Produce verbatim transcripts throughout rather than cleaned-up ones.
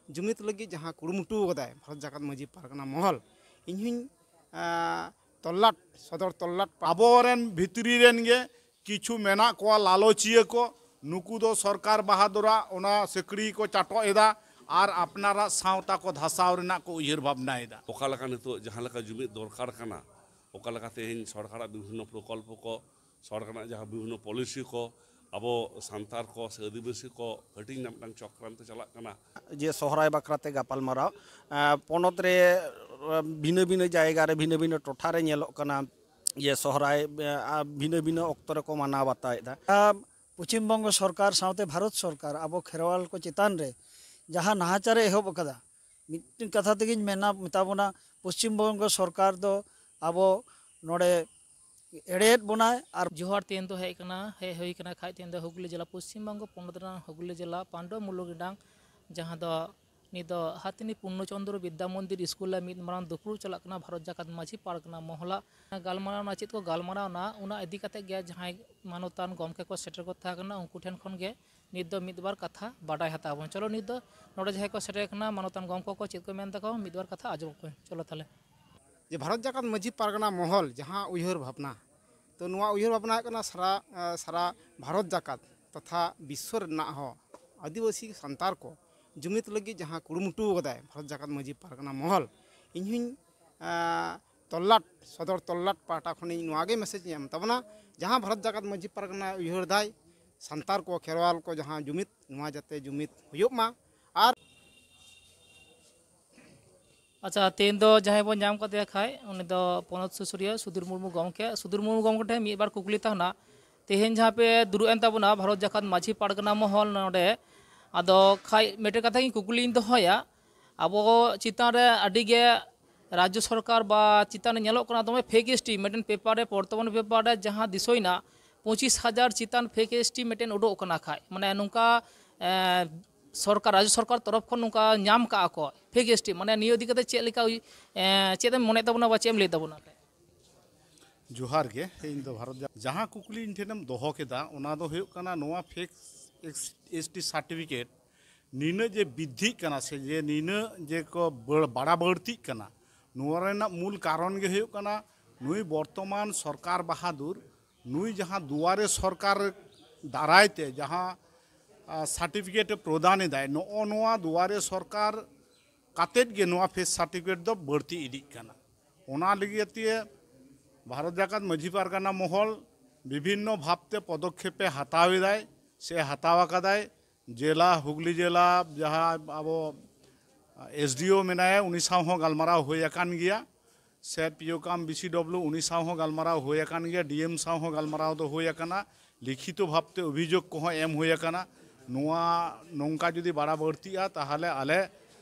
ᱡᱩᱢᱤᱫ ᱞᱟᱹᱜᱤᱫ ᱡᱟᱦᱟᱸ ᱠᱩᱨᱩᱢᱩᱴᱩ ᱟᱠᱟᱫᱟᱭ ᱵᱷᱟᱨᱚᱛ ᱡᱟᱠᱟᱛ ᱢᱟᱹᱡᱷᱤ ᱯᱟᱨᱜᱟᱱᱟ ᱢᱚᱦᱚᱞ, ᱤᱧ ᱦᱚᱸᱧ, ᱮᱸ, ᱛᱚᱞᱞᱟᱴ, ᱥᱚᱫᱚᱨ ᱛᱚᱞᱞᱟᱴ ᱯᱟ- ᱟᱵᱚᱨᱮᱱ ᱵᱷᱤᱛᱨᱤ ᱨᱮᱱ ᱜᱮ ᱠᱤᱪᱷᱩ ᱢᱮᱱᱟᱜ ᱠᱚᱣᱟ ᱞᱟᱞᱚᱪᱤᱭᱟᱹ ᱠᱚ, ᱱᱩᱠᱩ ᱫᱚ ᱥᱚᱨᱠᱟᱨ ᱵᱟᱦᱟ ᱫᱚᱨᱟ ᱚᱱᱟ ᱥᱟᱹᱠᱲᱤ ᱠᱚ ᱪᱟᱴᱚᱜ ᱮᱫᱟ ᱟᱨ ᱟᱯᱱᱟᱨᱟᱜ ᱥᱟᱶᱛᱟ ᱠᱚ ᱫᱷᱟᱥᱟᱣ ᱨᱮᱱᱟᱜ ᱠᱚ ᱩᱭᱦᱟᱹᱨ ᱵᱷᱟᱵᱽᱱᱟᱭᱮᱫᱟ᱾ ᱚᱠᱟ ᱞᱮᱠᱟ ᱱᱤᱛᱚᱜ ᱡᱟᱦᱟᱸ ᱞᱮᱠᱟ ᱡᱩᱢᱤᱫ ᱫᱚᱨᱠᱟᱨ ᱠᱟᱱᱟ, ᱚᱠᱟ ᱞᱮᱠᱟ ᱛᱮᱦᱮᱧ ᱥᱚᱨᱠᱟᱨᱟᱜ ᱵᱤᱵᱷᱤᱱᱱᱚ ᱯᱨᱚᱠᱚᱞᱯᱚ ᱠᱚ, ᱥᱚᱨᱠᱟᱨᱟᱜ ᱡᱟᱦᱟᱸ ᱵᱤᱵᱷᱤᱱᱱᱚ ᱯᱚᱞᱤᱥᱤ ᱠᱚ ᱟᱵᱚ ᱥᱟᱱᱛᱟᱲ ᱠᱚ ᱥᱮ ᱟᱹᱫᱤᱵᱟᱹᱥᱤ ᱠᱚ ᱦᱟᱹᱴᱤᱧ ᱨᱮᱱᱟᱜ ᱢᱤᱫᱴᱟᱝ ᱪᱚᱠᱨᱟᱱᱛᱚ ᱪᱟᱞᱟᱜ ᱠᱟᱱᱟ᱾ ᱡᱮ ᱥᱚᱦᱨᱟᱭ ᱵᱟᱠᱷᱨᱟ ᱛᱮ ᱜᱟᱯᱟᱞᱢᱟᱨᱟᱣ, ᱮᱸ, ᱯᱚᱱᱚᱛ ᱨᱮ, ᱮᱸ, ᱵᱷᱤᱱᱟᱹ ᱵᱷᱤᱱᱟᱹ ᱡᱟᱭᱜᱟ ᱨᱮ ᱵᱷᱤᱱᱟᱹ ᱵᱷᱤᱱᱟᱹ ᱴᱚᱴᱷᱟ ᱨᱮ ᱧᱮᱞᱚᱜ ᱠᱟᱱᱟ ᱡᱮ ᱥᱚᱦᱨᱟᱭ, ᱮᱸ, ᱵᱷᱤᱱᱟᱹ ᱵᱷᱤᱱᱟᱹ ᱚᱠᱛᱚ ᱨᱮᱠᱚ ᱢᱟᱱᱟᱣ ᱵᱟᱛᱟᱣᱮᱫᱟ᱾ ᱟᱸ, ᱯᱚᱪᱷᱤᱢ ᱵᱚᱝᱜᱚ ᱥᱚᱨᱠᱟᱨ ᱥᱟᱶᱛᱮ ᱵᱷᱟᱨᱚᱛ ᱥᱚᱨᱠᱟᱨ ᱟᱵᱚ ᱠᱷᱮᱨᱣᱟᱞ ᱠᱚ ᱪᱮᱛᱟᱱ ᱨᱮ ᱡᱟᱦᱟᱸ ᱱᱟᱦᱟᱪᱟᱨᱮ ᱮᱦᱚᱵ ᱟᱠᱟᱫᱟ, ᱢᱤᱫᱴᱮᱱ ᱠᱟᱛᱷᱟ ᱛᱮᱜᱮᱧ ᱢᱮᱱᱟ, ᱢᱮᱛᱟ ᱵᱚᱱᱟ, ᱯᱚᱪᱷᱤᱢ ᱵᱚᱝᱜᱚ ᱥᱚᱨᱠᱟᱨ ᱫᱚ ᱟᱵᱚ ᱱᱚᱰᱮ ᱮᱲᱮᱭᱮᱫ ᱵᱚᱱᱟᱭ᱾ ᱟᱨ ᱡᱚᱦᱟᱨ, ᱛᱮᱦᱮᱧ ᱫᱚ ᱦᱮᱡ ᱠᱟᱱᱟ, ᱦᱮᱡ ᱦᱩᱭ ᱠᱟᱱᱟ ᱠᱷᱟᱡ ᱛᱮᱦᱮᱧ ᱫᱚ ᱦᱩᱜᱽᱞᱤ ᱡᱮᱞᱟ, ᱯᱚᱪᱷᱤᱢ ᱵᱚᱝᱜᱚ ᱯᱚᱱᱚᱛ ᱨᱮᱱᱟᱜ ᱦᱩᱜᱽᱞᱤ ᱡᱮᱞᱟ ᱯᱟᱱᱰᱩ ᱢᱩᱞᱩᱠ ᱨᱮᱱᱟᱜ, ᱡᱟᱦᱟᱸ ᱫᱚ ᱱᱤᱛ ᱫᱚ ᱦᱟᱛᱤᱱᱤ ᱯᱩᱨᱱᱚ ᱪᱚᱱᱫᱨᱚ ᱵᱤᱫᱽᱫᱟ ᱢᱚᱱᱫᱤᱨ ᱥᱠᱩᱞ ᱨᱮ ᱢᱤᱫ ᱢᱟᱨᱟᱝ ᱫᱩᱯᱲᱩᱵ ᱪᱟᱞᱟᱜ ᱠᱟᱱᱟ ᱵᱷᱟᱨᱚᱛ ᱡᱟᱠᱟᱛ ᱢᱟᱹᱡᱷᱤ ᱯᱟᱨᱜᱟᱱᱟ ᱢᱚᱦᱚᱞᱟᱜ ᱜᱟᱞᱢᱟᱨᱟᱣ ᱨᱮᱱᱟᱜ ᱪᱮᱫ ᱠᱚ ᱜᱟᱞᱢᱟᱨᱟᱣ ᱮᱱᱟ, ᱚᱱᱟ ᱤᱫᱤ ᱠᱟᱛᱮ ᱜᱮ ᱡᱟᱦᱟᱸᱭ ᱢᱟᱱᱚᱛᱟᱱ ᱜᱚᱢᱠᱮ ᱠᱚ ᱥᱮᱴᱮᱨ ᱠᱚ ᱛᱟᱦᱮᱸ ᱠᱟᱱᱟ, ᱩᱱᱠᱩ ᱴᱷᱮᱱ ᱠᱷᱚᱱ ᱜᱮ ᱱᱤᱛ ᱫᱚ ᱢᱤᱫ ᱵᱟᱨ ᱠᱟᱛᱷᱟ ᱵᱟᱰᱟᱭ ᱦᱟᱛᱟᱣ ᱟᱵᱚᱱ᱾ ᱪᱚᱞᱚ, ᱱᱤᱛ ᱫᱚ ᱱᱚᱰᱮ ᱡᱟᱦᱟᱸᱭ ᱠᱚ ᱥᱮᱴᱮᱨ ᱠᱟᱱᱟ, ᱢᱟᱱᱚᱛᱟᱱ ᱜᱚᱢᱠᱮ ᱠᱚ ᱪᱮᱫ ᱠᱚ ᱢᱮᱱ ᱛᱟᱠᱚ, ᱢᱤᱫ ᱵᱟᱨ ᱠᱟᱛᱷᱟ ᱟᱸᱡᱚᱢ ᱟᱠᱚ᱾ ᱪᱚᱞᱚ ᱛᱟᱦᱞᱮ᱾ ᱡᱮ ᱵᱷᱟᱨᱚᱛ ᱡᱟᱠᱟᱛ ᱢᱟᱹᱡᱷᱤ ᱯᱟᱨᱜᱟᱱᱟ ᱢᱚᱦᱚᱞ ᱡᱟᱦᱟᱸ ᱩᱭᱦᱟᱹᱨ ᱵᱷᱟᱵᱽᱱᱟ, ᱛᱚ ᱱᱚᱣᱟ ᱩᱭᱦᱟᱹᱨ ᱵᱷᱟᱵᱽᱱᱟ ᱦᱩᱭᱩᱜ ᱠᱟᱱᱟ ᱥᱟᱨᱟ, ᱮ, ᱥᱟᱨᱟ ᱵᱷᱟᱨᱚᱛ ᱡᱟᱠᱟᱛ ᱛᱚᱛᱷᱟ ᱵᱤᱥᱥᱚ ᱨᱮᱱᱟᱜ ᱦᱚᱸ ᱟᱹᱫᱤᱵᱟᱹᱥᱤ ᱥᱟᱱᱛᱟᱲ ᱠᱚ ᱡᱩᱢᱤᱫ ᱞᱟᱹᱜᱤᱫ ᱡᱟᱦᱟᱸ ᱠᱩᱨᱩᱢᱩᱴᱩ ᱟᱠᱟᱫᱟᱭ ᱵᱷᱟᱨᱚᱛ ᱡᱟᱠᱟᱛ ᱢᱟᱹᱡᱷᱤ ᱯᱟᱨᱜᱟᱱᱟ ᱢᱚᱦᱚᱞ, ᱤᱧ ᱦᱚᱸᱧ, ᱮ, ᱛᱚᱞᱞᱟᱴ, ᱥᱚᱫᱚᱨ ᱛᱚᱞᱞᱟᱴ ᱯᱟᱦᱴᱟ ᱠᱷᱚᱱᱤᱧ ᱱᱚᱣᱟ ᱜᱮ ᱢᱮᱥᱮᱡᱽ ᱤᱧ ᱮᱢ ᱛᱟᱵᱚᱱᱟ, ᱡᱟᱦᱟᱸ ᱵᱷᱟᱨᱚᱛ ᱡᱟᱠᱟᱛ ᱢᱟᱹᱡᱷᱤ ᱯᱟᱨᱜᱟᱱᱟ ᱩᱭᱦᱟᱹᱨ ᱫᱟᱭ, ᱥᱟᱱᱛᱟᱲ ᱠᱚ, ᱠᱷᱮᱨᱣᱟᱞ ᱠᱚ ᱡᱟᱦᱟᱸ ᱡᱩᱢᱤᱫ, ᱱᱚᱣᱟ ᱡᱟᱛᱮ ᱡᱩᱢᱤᱫ ᱦᱩᱭᱩᱜ ᱢᱟ᱾ ᱟᱨ ᱟᱪᱪᱷᱟ, ᱛᱮᱦᱮᱧ ᱫᱚ ᱡᱟᱦᱟᱸᱭ ᱵᱚᱱ ᱧᱟᱢ ᱠᱟᱫᱮᱭᱟ ᱠᱷᱟᱡ, ᱩᱱᱤ ᱫᱚ ᱯᱚᱱᱚᱛ ᱥᱩᱥᱟᱹᱨᱤᱭᱟᱹ ᱥᱩᱫᱷᱤᱨ ᱢᱩᱨᱢᱩ ᱜᱚᱢᱠᱮ᱾ ᱥᱩᱫᱷᱤᱨ ᱢᱩᱨᱢᱩ ᱜᱚᱢᱠᱮ ᱴᱷᱮᱱ ᱢᱤᱫ ᱵᱟᱨ ᱠᱩᱠᱞᱤ ᱛᱟᱦᱮᱱᱟ᱾ ᱛᱮᱦᱮᱧ ᱡᱟᱦᱟᱸ ᱯᱮ ᱫᱩᱲᱩᱵ ᱮᱱ ᱛᱟᱵᱚᱱᱟ ᱵᱷᱟᱨᱚᱛ ᱡᱟᱠᱟᱛ ᱢᱟᱹᱡᱷᱤ ᱯᱟᱨᱜᱟᱱᱟ ᱢᱚᱦᱚᱞ ᱱᱚᱰᱮ, ᱟᱫᱚ ᱠᱷᱟᱡ ᱢᱤᱫᱴᱮᱱ ᱠᱟᱛᱷᱟ ᱜᱮ ᱠᱩᱠᱞᱤᱧ ᱫᱚᱦᱚᱭᱟ, ᱟᱵᱚ ᱪᱮᱛᱟᱱ ᱨᱮ ᱟᱹᱰᱤ ᱜᱮ ᱨᱟᱡᱽᱡᱚ ᱥᱚᱨᱠᱟᱨ ᱵᱟ ᱪᱮᱛᱟᱱ ᱨᱮ ᱧᱮᱞᱚᱜ ᱠᱟᱱᱟ ᱫᱚᱢᱮ ᱯᱷᱮᱠ ᱮᱥ ᱴᱤ, ᱢᱤᱫᱴᱮᱱ ᱯᱮᱯᱟᱨ ᱨᱮ, ᱵᱚᱨᱛᱚᱢᱟᱱ ᱯᱮᱯᱟᱨ ᱨᱮ ᱡᱟᱦᱟᱸ ᱫᱤᱥᱟᱹᱭᱮᱱᱟ, ᱯᱚᱸᱪᱤᱥ ᱦᱟᱡᱟᱨ ᱪᱮᱛᱟᱱ ᱯᱷᱮᱠ ᱮᱥ ᱴᱤ ᱢᱤᱫᱴᱮᱱ ᱩᱰᱩᱠ ᱟᱠᱟᱱᱟ ᱠᱷᱟᱡ, ᱢᱟᱱᱮ ᱱᱚᱝᱠᱟ, ᱮ, ᱥᱚᱨᱠᱟᱨ, ᱨᱟᱡᱽᱡᱚ ᱥᱚᱨᱠᱟᱨ ᱛᱚᱨᱚᱯ ᱠᱷᱚᱱ ᱱᱚᱝᱠᱟ ᱧᱟᱢ ᱠᱟᱜᱼᱟ ᱠᱚ ᱯᱷᱮᱠ ᱮᱥ ᱴᱤ, ᱢᱟᱱᱮ ᱱᱤᱭᱟᱹ ᱤᱫᱤ ᱠᱟᱛᱮ ᱪᱮᱫ ᱞᱮᱠᱟ, ᱮ, ᱪᱮᱫ ᱮᱢ ᱢᱚᱱᱮᱭᱮᱫ ᱛᱟᱵᱚᱱᱟ ᱵᱟ ᱪᱮᱫ ᱮᱢ ᱞᱟᱹᱭ ᱛᱟᱵᱚᱱᱟ ᱠᱷᱟᱡ? ᱡᱚᱦᱟᱨ ᱜᱮ, ᱤᱧ ᱫᱚ ᱵᱷᱟᱨᱚᱛ ᱡᱟ-, ᱡᱟᱦᱟᱸ ᱠᱩᱠᱞᱤ ᱤᱧ ᱴᱷᱮᱱᱮᱢ ᱫᱚᱦᱚ ᱠᱮᱫᱟ, ᱚᱱᱟ ᱫᱚ ᱦᱩᱭᱩᱜ ᱠᱟᱱᱟ ᱱᱚᱣᱟ fake S-, S T certificate ᱱᱤᱱᱟᱹᱜ ᱡᱮ ᱵᱤᱫᱽᱫᱷᱤᱜ ᱠᱟᱱᱟ ᱥᱮ ᱡᱮ ᱱᱤᱱᱟᱹᱜ ᱡᱮ ᱠᱚ ᱵᱟᱹᱲ- ᱵᱟᱲᱟ ᱵᱟᱹᱲᱛᱤᱜ ᱠᱟᱱᱟ, ᱱᱚᱣᱟ ᱨᱮᱱᱟᱜ ᱢᱩᱞ ᱠᱟᱨᱚᱱ ᱜᱮ ᱦᱩᱭᱩᱜ ᱠᱟᱱᱟ ᱱᱩᱭ ᱵᱚᱨᱛᱚᱢᱟᱱ ᱥᱚᱨᱠᱟᱨ ᱵᱟᱦᱟᱫᱩᱨ, ᱱᱩᱭ ᱡᱟᱦᱟᱸ ᱫᱩᱣᱟᱨᱮ ᱥᱚᱨᱠᱟᱨ ᱫᱟᱨᱟᱭ ᱛᱮ ᱡᱟᱦᱟᱸ ᱥᱟᱨᱴᱤᱯᱷᱤᱠᱮᱴ ᱮ ᱯᱨᱚᱫᱟᱱ ᱮᱫᱟᱭ, ᱱᱚᱜᱼᱚ ᱱᱚᱣᱟ ᱫᱩᱣᱟᱨᱮ ᱥᱚᱨᱠᱟᱨ ᱠᱟᱛᱮᱫ ᱜᱮ ᱱᱚᱣᱟ ᱯᱷᱮᱥ ᱥᱟᱨᱴᱤᱯᱷᱤᱠᱮᱴ ᱫᱚ ᱵᱟᱹᱲᱛᱤ ᱤᱫᱤᱜ ᱠᱟᱱᱟ᱾ ᱚᱱᱟ ᱞᱟᱹᱜᱤᱫ ᱛᱮ ᱵᱷᱟᱨᱚᱛ ᱡᱟᱠᱟᱛ ᱢᱟᱹᱡᱷᱤ ᱯᱟᱨᱜᱟᱱᱟ ᱢᱚᱦᱚᱞ ᱵᱤᱵᱷᱤᱱᱱᱚ ᱵᱷᱟᱵᱽᱛᱮ ᱯᱚᱫᱚᱠᱷᱮᱯᱮ ᱦᱟᱛᱟᱣ ᱮᱫᱟᱭ ᱥᱮ ᱦᱟᱛᱟᱣ ᱟᱠᱟᱫᱟᱭ᱾ ᱡᱮᱞᱟ, ᱦᱩᱜᱽᱞᱤ ᱡᱮᱞᱟ ᱡᱟᱦᱟᱸ ᱟᱵᱚ ᱮᱥᱰᱤᱳ ᱢᱮᱱᱟᱭᱟ, ᱩᱱᱤ ᱥᱟᱶ ᱦᱚᱸ ᱜᱟᱞᱢᱟᱨᱟᱣ ᱦᱩᱭ ᱟᱠᱟᱱ ᱜᱮᱭᱟ᱾ ᱥᱮ ᱯᱤᱭᱳ ᱠᱟᱢ ᱵᱤᱥᱤᱰᱚᱵᱽᱞᱤᱭᱩ, ᱩᱱᱤ ᱥᱟᱶ ᱦᱚᱸ ᱜᱟᱞᱢᱟᱨᱟᱣ ᱦᱩᱭ ᱟᱠᱟᱱ ᱜᱮᱭᱟ, ᱰᱤᱮᱢ ᱥᱟᱶ ᱦᱚᱸ ᱜᱟᱞᱢᱟᱨᱟᱣ ᱫᱚ ᱦᱩᱭ ᱟᱠᱟᱱᱟ, ᱞᱤᱠᱷᱤᱛᱚ ᱵᱷᱟᱵᱽᱛᱮ ᱚᱵᱷᱤᱡᱳᱜᱽ ᱠᱚᱦᱚᱸ ᱮᱢ ᱦᱩᱭ ᱟᱠᱟᱱᱟ᱾ ᱱᱚᱣᱟ ᱱᱚᱝᱠᱟ ᱡᱩᱫᱤ ᱵᱟᱲᱟ ᱵᱟᱹᱲᱛᱤᱜᱼᱟ, ᱛᱟᱦᱚᱞᱮ ᱟᱞᱮ,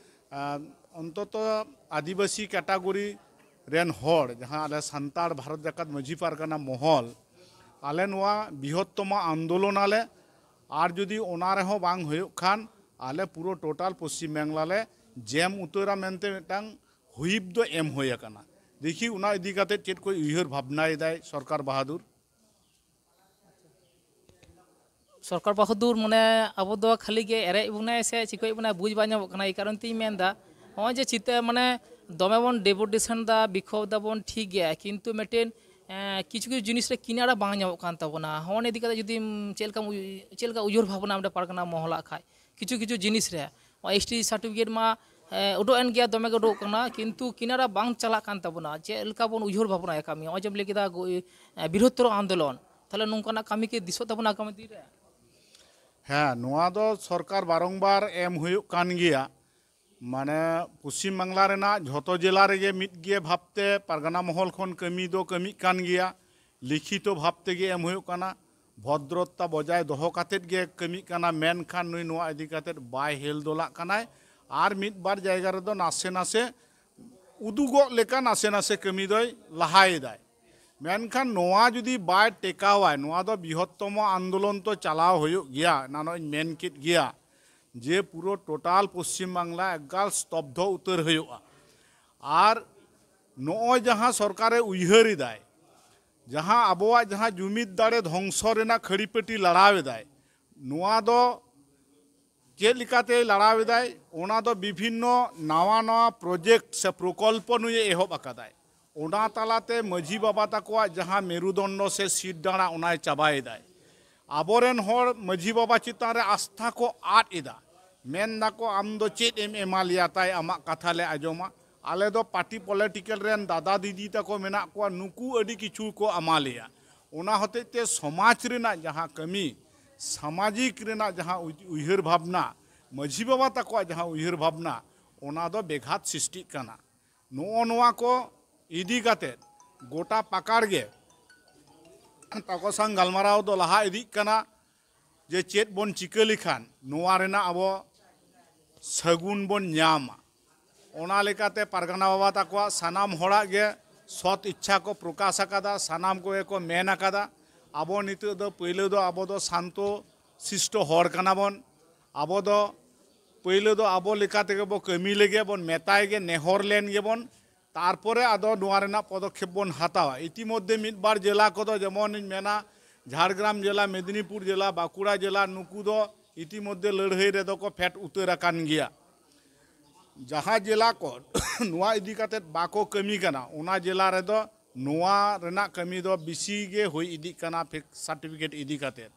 ᱟᱸ, ᱚᱱᱛᱚᱛᱚ ᱟᱹᱫᱤᱵᱟᱹᱥᱤ ᱠᱮᱴᱟᱜᱚᱨᱤ ᱨᱮᱱ ᱦᱚᱲ, ᱡᱟᱦᱟᱸ ᱟᱞᱮ ᱥᱟᱱᱛᱟᱲ ᱵᱷᱟᱨᱚᱛ ᱡᱟᱠᱟᱛ ᱢᱟᱹᱡᱷᱤ ᱯᱟᱨᱜᱟᱱᱟ ᱢᱚᱦᱚᱞ, ᱟᱞᱮ ᱱᱚᱣᱟ ᱵᱤᱦᱚᱛᱛᱚᱢᱟ ᱟᱱᱫᱳᱞᱚᱱ ᱟᱞᱮ, ᱟᱨ ᱡᱩᱫᱤ ᱚᱱᱟ ᱨᱮᱦᱚᱸ ᱵᱟᱝ ᱦᱩᱭᱩᱜ ᱠᱷᱟᱱ, ᱟᱞᱮ ᱯᱩᱨᱟᱹ ᱴᱳᱴᱟᱞ ᱯᱚᱥᱪᱤᱢ ᱵᱟᱝᱞᱟ ᱞᱮ ᱡᱮᱢ ᱩᱛᱟᱹᱨᱟ ᱢᱮᱱᱛᱮ ᱢᱤᱫᱴᱟᱝ ᱦᱩᱭᱤᱯ ᱫᱚ ᱮᱢ ᱦᱩᱭ ᱟᱠᱟᱱᱟ᱾ ᱫᱮᱠᱷᱤ ᱚᱱᱟ ᱤᱫᱤ ᱠᱟᱛᱮ ᱪᱮᱫ ᱠᱚ ᱩᱭᱦᱟᱹᱨ ᱵᱷᱟᱵᱽᱱᱟᱭᱮᱫᱟᱭ ᱥᱚᱨᱠᱟᱨ ᱵᱟᱦᱟᱫᱩᱨ᱾ ᱥᱚᱨᱠᱟᱨ ᱵᱟᱦᱟᱫᱩᱨ, ᱢᱟᱱᱮ, ᱟᱵᱚ ᱫᱚ ᱠᱷᱟᱹᱞᱤ ᱜᱮ ᱮᱲᱮᱭᱮᱫ ᱵᱚᱱᱟᱭ ᱥᱮ ᱪᱤᱠᱟᱹᱭᱮᱫ ᱵᱚᱱᱟᱭ, ᱵᱩᱡᱽ ᱵᱟᱝ ᱧᱟᱢᱚᱜ ᱠᱟᱱᱟ᱾ ᱮᱭ ᱠᱟᱨᱚᱱ ᱛᱤᱧ ᱢᱮᱱᱫᱟ, ᱱᱚᱜᱼᱚᱭ ᱡᱮ ᱪᱤᱛᱟᱹ, ᱢᱟᱱᱮ, ᱫᱚᱢᱮ ᱵᱚᱱ ᱰᱮᱯᱩᱴᱮᱥᱚᱱ ᱫᱟ, ᱵᱤᱠᱷᱳᱵ ᱫᱟᱵᱚᱱ, ᱴᱷᱤᱠ ᱜᱮᱭᱟ, ᱠᱤᱱᱛᱩ ᱢᱤᱫᱴᱮᱱ, ᱮᱸ, ᱠᱤᱪᱷᱩ ᱠᱤᱪᱷᱩ ᱡᱤᱱᱤᱥ ᱨᱮ ᱠᱤᱱᱟᱲᱟ ᱵᱟᱝ ᱧᱟᱢᱚᱜ ᱠᱟᱱ ᱛᱟᱵᱚᱱᱟ᱾ ᱦᱚᱸᱜᱼᱚ ᱱᱤᱭᱟᱹ ᱤᱫᱤ ᱠᱟᱛᱮ ᱡᱩᱫᱤᱢ ᱪᱮᱫ ᱞᱮᱠᱟᱢ ᱩᱭ-, ᱪᱮᱫ ᱞᱮᱠᱟ ᱩᱭᱦᱟᱹᱨ ᱵᱷᱟᱵᱽᱱᱟ ᱢᱤᱫᱴᱮᱱ ᱯᱟᱨᱜᱟᱱᱟ ᱢᱚᱦᱚᱞᱟᱜ ᱠᱷᱟᱡ, ᱠᱤᱪᱷᱩ ᱠᱤᱪᱷᱩ ᱡᱤᱱᱤᱥ ᱨᱮ, ᱱᱚᱜᱼᱚᱭ ᱮᱥ ᱴᱤ ᱥᱟᱨᱴᱤᱯᱷᱤᱠᱮᱴ ᱢᱟ, ᱮᱸ, ᱩᱰᱩᱠ ᱮᱱ ᱜᱮᱭᱟ, ᱫᱚᱢᱮ ᱜᱮ ᱩᱰᱩᱠ ᱠᱟᱱᱟ, ᱠᱤᱱᱛᱩ ᱠᱤᱱᱟᱲᱟ ᱵᱟᱝ ᱪᱟᱞᱟᱜ ᱠᱟᱱ ᱛᱟᱵᱚᱱᱟ᱾ ᱪᱮᱫ ᱞᱮᱠᱟ ᱵᱚᱱ ᱩᱭᱦᱟᱹᱨ ᱵᱷᱟᱵᱽᱱᱟᱭᱟ ᱠᱟᱹᱢᱤ, ᱱᱚᱜᱼᱚᱭ ᱡᱮᱢ ᱞᱟᱹᱭ ᱠᱮᱫᱟ, ᱜᱚ-, ᱮᱸ, ᱵᱨᱤᱦᱚᱛᱛᱚᱨ ᱟᱱᱫᱳᱞᱚᱱ, ᱛᱟᱦᱚᱞᱮ ᱱᱚᱝᱠᱟᱱᱟᱜ ᱠᱟᱹᱢᱤ ᱠᱤ ᱫᱤᱥᱟᱹᱜ ᱛᱟᱵᱚᱱᱟ ᱟᱜᱟᱢᱤ ᱫᱤᱱ ᱨᱮ? ᱦᱮᱸ, ᱱᱚᱣᱟ ᱫᱚ ᱥᱚᱨᱠᱟᱨ ᱵᱟᱨᱚᱝᱵᱟᱨ ᱮᱢ ᱦᱩᱭᱩᱜ ᱠᱟᱱ ᱜᱮᱭᱟ᱾ ᱢᱟᱱᱮ, ᱯᱚᱥᱪᱤᱢ ᱵᱟᱝᱞᱟ ᱨᱮᱱᱟᱜ ᱡᱷᱚᱛᱚ ᱡᱮᱞᱟ ᱨᱮᱜᱮ ᱢᱤᱫ ᱜᱮ ᱵᱷᱟᱵᱽᱛᱮ ᱯᱟᱨᱜᱟᱱᱟ ᱢᱚᱦᱚᱞ ᱠᱷᱚᱱ ᱠᱟᱹᱢᱤ ᱫᱚ ᱠᱟᱹᱢᱤᱜ ᱠᱟᱱ ᱜᱮᱭᱟ, ᱞᱤᱠᱷᱤᱛᱚ ᱵᱷᱟᱵᱽ ᱛᱮᱜᱮ ᱮᱢ ᱦᱩᱭᱩᱜ ᱠᱟᱱᱟ, ᱵᱷᱚᱫᱨᱚᱛᱟ ᱵᱚᱡᱟᱭ ᱫᱚᱦᱚ ᱠᱟᱛᱮᱫ ᱜᱮ ᱠᱟᱹᱢᱤᱜ ᱠᱟᱱᱟ, ᱢᱮᱱᱠᱷᱟᱱ ᱱᱩᱭ ᱱᱚᱣᱟ ᱤᱫᱤ ᱠᱟᱛᱮᱫ ᱵᱟᱭ ᱦᱮᱞ ᱫᱚᱞᱟᱜ ᱠᱟᱱᱟᱭ᱾ ᱟᱨ ᱢᱤᱫ ᱵᱟᱨ ᱡᱟᱭᱜᱟ ᱨᱮᱫᱚ ᱱᱟᱥᱮ ᱱᱟᱥᱮ ᱩᱫᱩᱜᱚᱜ ᱞᱮᱠᱟ ᱱᱟᱥᱮ ᱱᱟᱥᱮ ᱠᱟᱹᱢᱤ ᱫᱚᱭ ᱞᱟᱦᱟᱭᱮᱫᱟᱭ᱾ ᱢᱮᱱᱠᱷᱟᱱ ᱱᱚᱣᱟ ᱡᱩᱫᱤ ᱵᱟᱭ ᱴᱮᱠᱟᱣᱟᱭ, ᱱᱚᱣᱟ ᱫᱚ ᱵᱨᱤᱦᱚᱛᱛᱚᱢᱚ ᱟᱱᱫᱳᱞᱚᱱ ᱛᱚ ᱪᱟᱞᱟᱣ ᱦᱩᱭᱩᱜ ᱜᱮᱭᱟ, ᱮᱱᱟᱱᱚᱜ ᱤᱧ ᱢᱮᱱ ᱠᱮᱫ ᱜᱮᱭᱟ ᱡᱮ ᱯᱩᱨᱟᱹ ᱴᱳᱴᱟᱞ ᱯᱚᱥᱪᱤᱢ ᱵᱟᱝᱞᱟ ᱮᱠᱟᱞ ᱥᱛᱚᱵᱫᱷᱚ ᱩᱛᱟᱹᱨ ᱦᱩᱭᱩᱜᱼᱟ᱾ ᱟᱨ ᱱᱚᱜᱼᱚᱭ ᱡᱟᱦᱟᱸ ᱥᱚᱨᱠᱟᱨᱮ ᱩᱭᱦᱟᱹᱨ ᱮᱫᱟᱭ, ᱡᱟᱦᱟᱸ ᱟᱵᱚᱣᱟᱜ ᱡᱟᱦᱟᱸ ᱡᱩᱢᱤᱫ ᱫᱟᱲᱮ ᱫᱷᱚᱝᱥᱚ ᱨᱮᱱᱟᱜ ᱠᱷᱟᱹᱲᱤᱯᱟᱹᱴᱤ ᱞᱟᱲᱟᱣ ᱮᱫᱟᱭ, ᱱᱚᱣᱟ ᱫᱚ ᱪᱮᱫ ᱞᱮᱠᱟᱛᱮᱭ ᱞᱟᱲᱟᱣ ᱮᱫᱟᱭ, ᱚᱱᱟ ᱫᱚ ᱵᱤᱵᱷᱤᱱᱱᱚ ᱱᱟᱣᱟ ᱱᱟᱣᱟ ᱯᱨᱚᱡᱮᱠᱴ ᱥᱮ ᱯᱨᱚᱠᱚᱞᱯᱚ ᱱᱩᱭᱮ ᱮᱦᱚᱵ ᱟᱠᱟᱫᱟᱭ᱾ ᱚᱱᱟ ᱛᱟᱞᱟᱛᱮ ᱢᱟᱹᱡᱷᱤ ᱵᱟᱵᱟ ᱛᱟᱠᱚᱣᱟᱜ ᱡᱟᱦᱟᱸ ᱢᱮᱨᱩᱫᱚᱱᱰᱚ ᱥᱮ ᱥᱤᱨ ᱰᱟᱸᱲᱟ, ᱚᱱᱟᱭ ᱪᱟᱵᱟᱭᱮᱫᱟᱭ᱾ ᱟᱵᱚᱨᱮᱱ ᱦᱚᱲ ᱢᱟᱹᱡᱷᱤ ᱵᱟᱵᱟ ᱪᱮᱛᱟᱱ ᱨᱮ ᱟᱥᱛᱷᱟ ᱠᱚ ᱟᱫ ᱮᱫᱟ᱾ ᱢᱮᱱ ᱫᱟᱠᱚ, "ᱟᱢ ᱫᱚ ᱪᱮᱫ ᱮᱢ ᱮᱢᱟ ᱞᱮᱭᱟ ᱛᱟᱭ, ᱟᱢᱟᱜ ᱠᱟᱛᱷᱟ ᱞᱮ ᱟᱸᱡᱚᱢᱟ? ᱟᱞᱮ ᱫᱚ ᱯᱟᱨᱴᱤ ᱯᱚᱞᱤᱴᱤᱠᱮᱞ ᱨᱮᱱ ᱫᱟᱫᱟ ᱫᱤᱫᱤ ᱛᱟᱠᱚ ᱢᱮᱱᱟᱜ ᱠᱚᱣᱟ, ᱱᱩᱠᱩ ᱟᱹᱰᱤ ᱠᱤᱪᱷᱩ ᱠᱚ ᱮᱢᱟ ᱞᱮᱭᱟ᱾" ᱚᱱᱟ ᱦᱚᱛᱮᱡ ᱛᱮ ᱥᱚᱢᱟᱡᱽ ᱨᱮᱱᱟᱜ ᱡᱟᱦᱟᱸ ᱠᱟᱹᱢᱤ, ᱥᱟᱢᱟᱡᱤᱠ ᱨᱮᱱᱟᱜ ᱡᱟᱦᱟᱸ ᱩᱭ-, ᱩᱭᱦᱟᱹᱨ ᱵᱷᱟᱵᱽᱱᱟ, ᱢᱟᱹᱡᱷᱤ ᱵᱟᱵᱟ ᱛᱟᱠᱚᱣᱟᱜ ᱡᱟᱦᱟᱸ ᱩᱭᱦᱟᱹᱨ ᱵᱷᱟᱵᱽᱱᱟ, ᱚᱱᱟ ᱫᱚ ᱵᱮᱜᱷᱟᱛ ᱥᱨᱤᱥᱴᱤᱜ ᱠᱟᱱᱟ᱾ ᱱᱚᱜᱼᱚ ᱱᱚᱣᱟ ᱠᱚ ᱤᱫᱤ ᱠᱟᱛᱮᱫ ᱜᱚᱴᱟ ᱯᱟᱠᱟᱲ ᱜᱮ ᱛᱟᱠᱚ ᱥᱟᱝ ᱜᱟᱞᱢᱟᱨᱟᱣ ᱫᱚ ᱞᱟᱦᱟ ᱤᱫᱤᱜ ᱠᱟᱱᱟ, ᱡᱮ ᱪᱮᱫ ᱵᱚᱱ ᱪᱤᱠᱟᱹ ᱞᱮᱠᱷᱟᱱ ᱱᱚᱣᱟ ᱨᱮᱱᱟᱜ ᱟᱵᱚ ᱥᱟᱹᱜᱩᱱ ᱵᱚᱱ ᱧᱟᱢᱟ᱾ ᱚᱱᱟ ᱞᱮᱠᱟᱛᱮ ᱯᱟᱨᱜᱟᱱᱟ ᱵᱟᱵᱟ ᱛᱟᱠᱚᱣᱟᱜ ᱥᱟᱱᱟᱢ ᱦᱚᱲᱟᱜ ᱜᱮ ᱥᱚᱛ ᱤᱪᱪᱷᱟ ᱠᱚ ᱯᱨᱚᱠᱟᱥ ᱟᱠᱟᱫᱟ, ᱥᱟᱱᱟᱢ ᱠᱚᱜᱮ ᱠᱚ ᱢᱮᱱ ᱟᱠᱟᱫᱟ᱾ ᱟᱵᱚ ᱱᱤᱛᱚᱜ ᱫᱚ ᱯᱳᱭᱞᱳ ᱫᱚ ᱟᱵᱚ ᱫᱚ ᱥᱟᱱᱛᱚ ᱥᱤᱥᱴᱚ ᱦᱚᱲ ᱠᱟᱱᱟ ᱵᱚᱱ᱾ ᱟᱵᱚ ᱫᱚ ᱯᱳᱭᱞᱳ ᱫᱚ ᱟᱵᱚ ᱞᱮᱠᱟ ᱛᱮᱜᱮ ᱵᱚ ᱠᱟᱹᱢᱤ ᱞᱮᱜᱮ ᱵᱚᱱ, ᱢᱮᱛᱟᱭ ᱜᱮ, ᱱᱮᱦᱚᱨ ᱞᱮᱱ ᱜᱮᱵᱚᱱ, ᱛᱟᱨᱯᱚᱨᱮ ᱟᱫᱚ ᱱᱚᱣᱟ ᱨᱮᱱᱟᱜ ᱯᱚᱫᱚᱠᱷᱮᱯ ᱵᱚᱱ ᱦᱟᱛᱟᱣᱟ᱾ ᱤᱛᱤᱢᱚᱫᱽᱫᱷᱮ ᱢᱤᱫ ᱵᱟᱨ ᱡᱮᱞᱟ ᱠᱚᱫᱚ, ᱡᱮᱢᱚᱱᱤᱧ ᱢᱮᱱᱟ, ᱡᱷᱟᱲᱜᱨᱟᱢ ᱡᱮᱞᱟ, ᱢᱮᱫᱽᱱᱤᱯᱩᱨ ᱡᱮᱞᱟ, ᱵᱟᱸᱠᱩᱲᱟ ᱡᱮᱞᱟ, ᱱᱩᱠᱩ ᱫᱚ ᱤᱛᱤᱢᱚᱫᱽᱫᱷᱮ ᱞᱟᱹᱲᱦᱟᱹᱭ ᱨᱮᱫᱚ ᱠᱚ ᱯᱷᱮᱰ ᱩᱛᱟᱹᱨ ᱟᱠᱟᱱ ᱜᱮᱭᱟ᱾ ᱡᱟᱦᱟᱸ ᱡᱮᱞᱟ ᱠᱚ ᱱᱚᱣᱟ ᱤᱫᱤ ᱠᱟᱛᱮᱫ ᱵᱟᱠᱚ ᱠᱟᱹᱢᱤ ᱠᱟᱱᱟ, ᱚᱱᱟ ᱡᱮᱞᱟ ᱨᱮᱫᱚ ᱱᱚᱣᱟ ᱨᱮᱱᱟᱜ ᱠᱟᱹᱢᱤ ᱫᱚ ᱵᱮᱥᱤ ᱜᱮ ᱦᱩᱭ ᱤᱫᱤᱜ ᱠᱟᱱᱟ, ᱯᱷᱮᱠ ᱥᱟᱨᱴᱤᱯᱷᱤᱠᱮᱴ ᱤᱫᱤ ᱠᱟᱛᱮᱫ᱾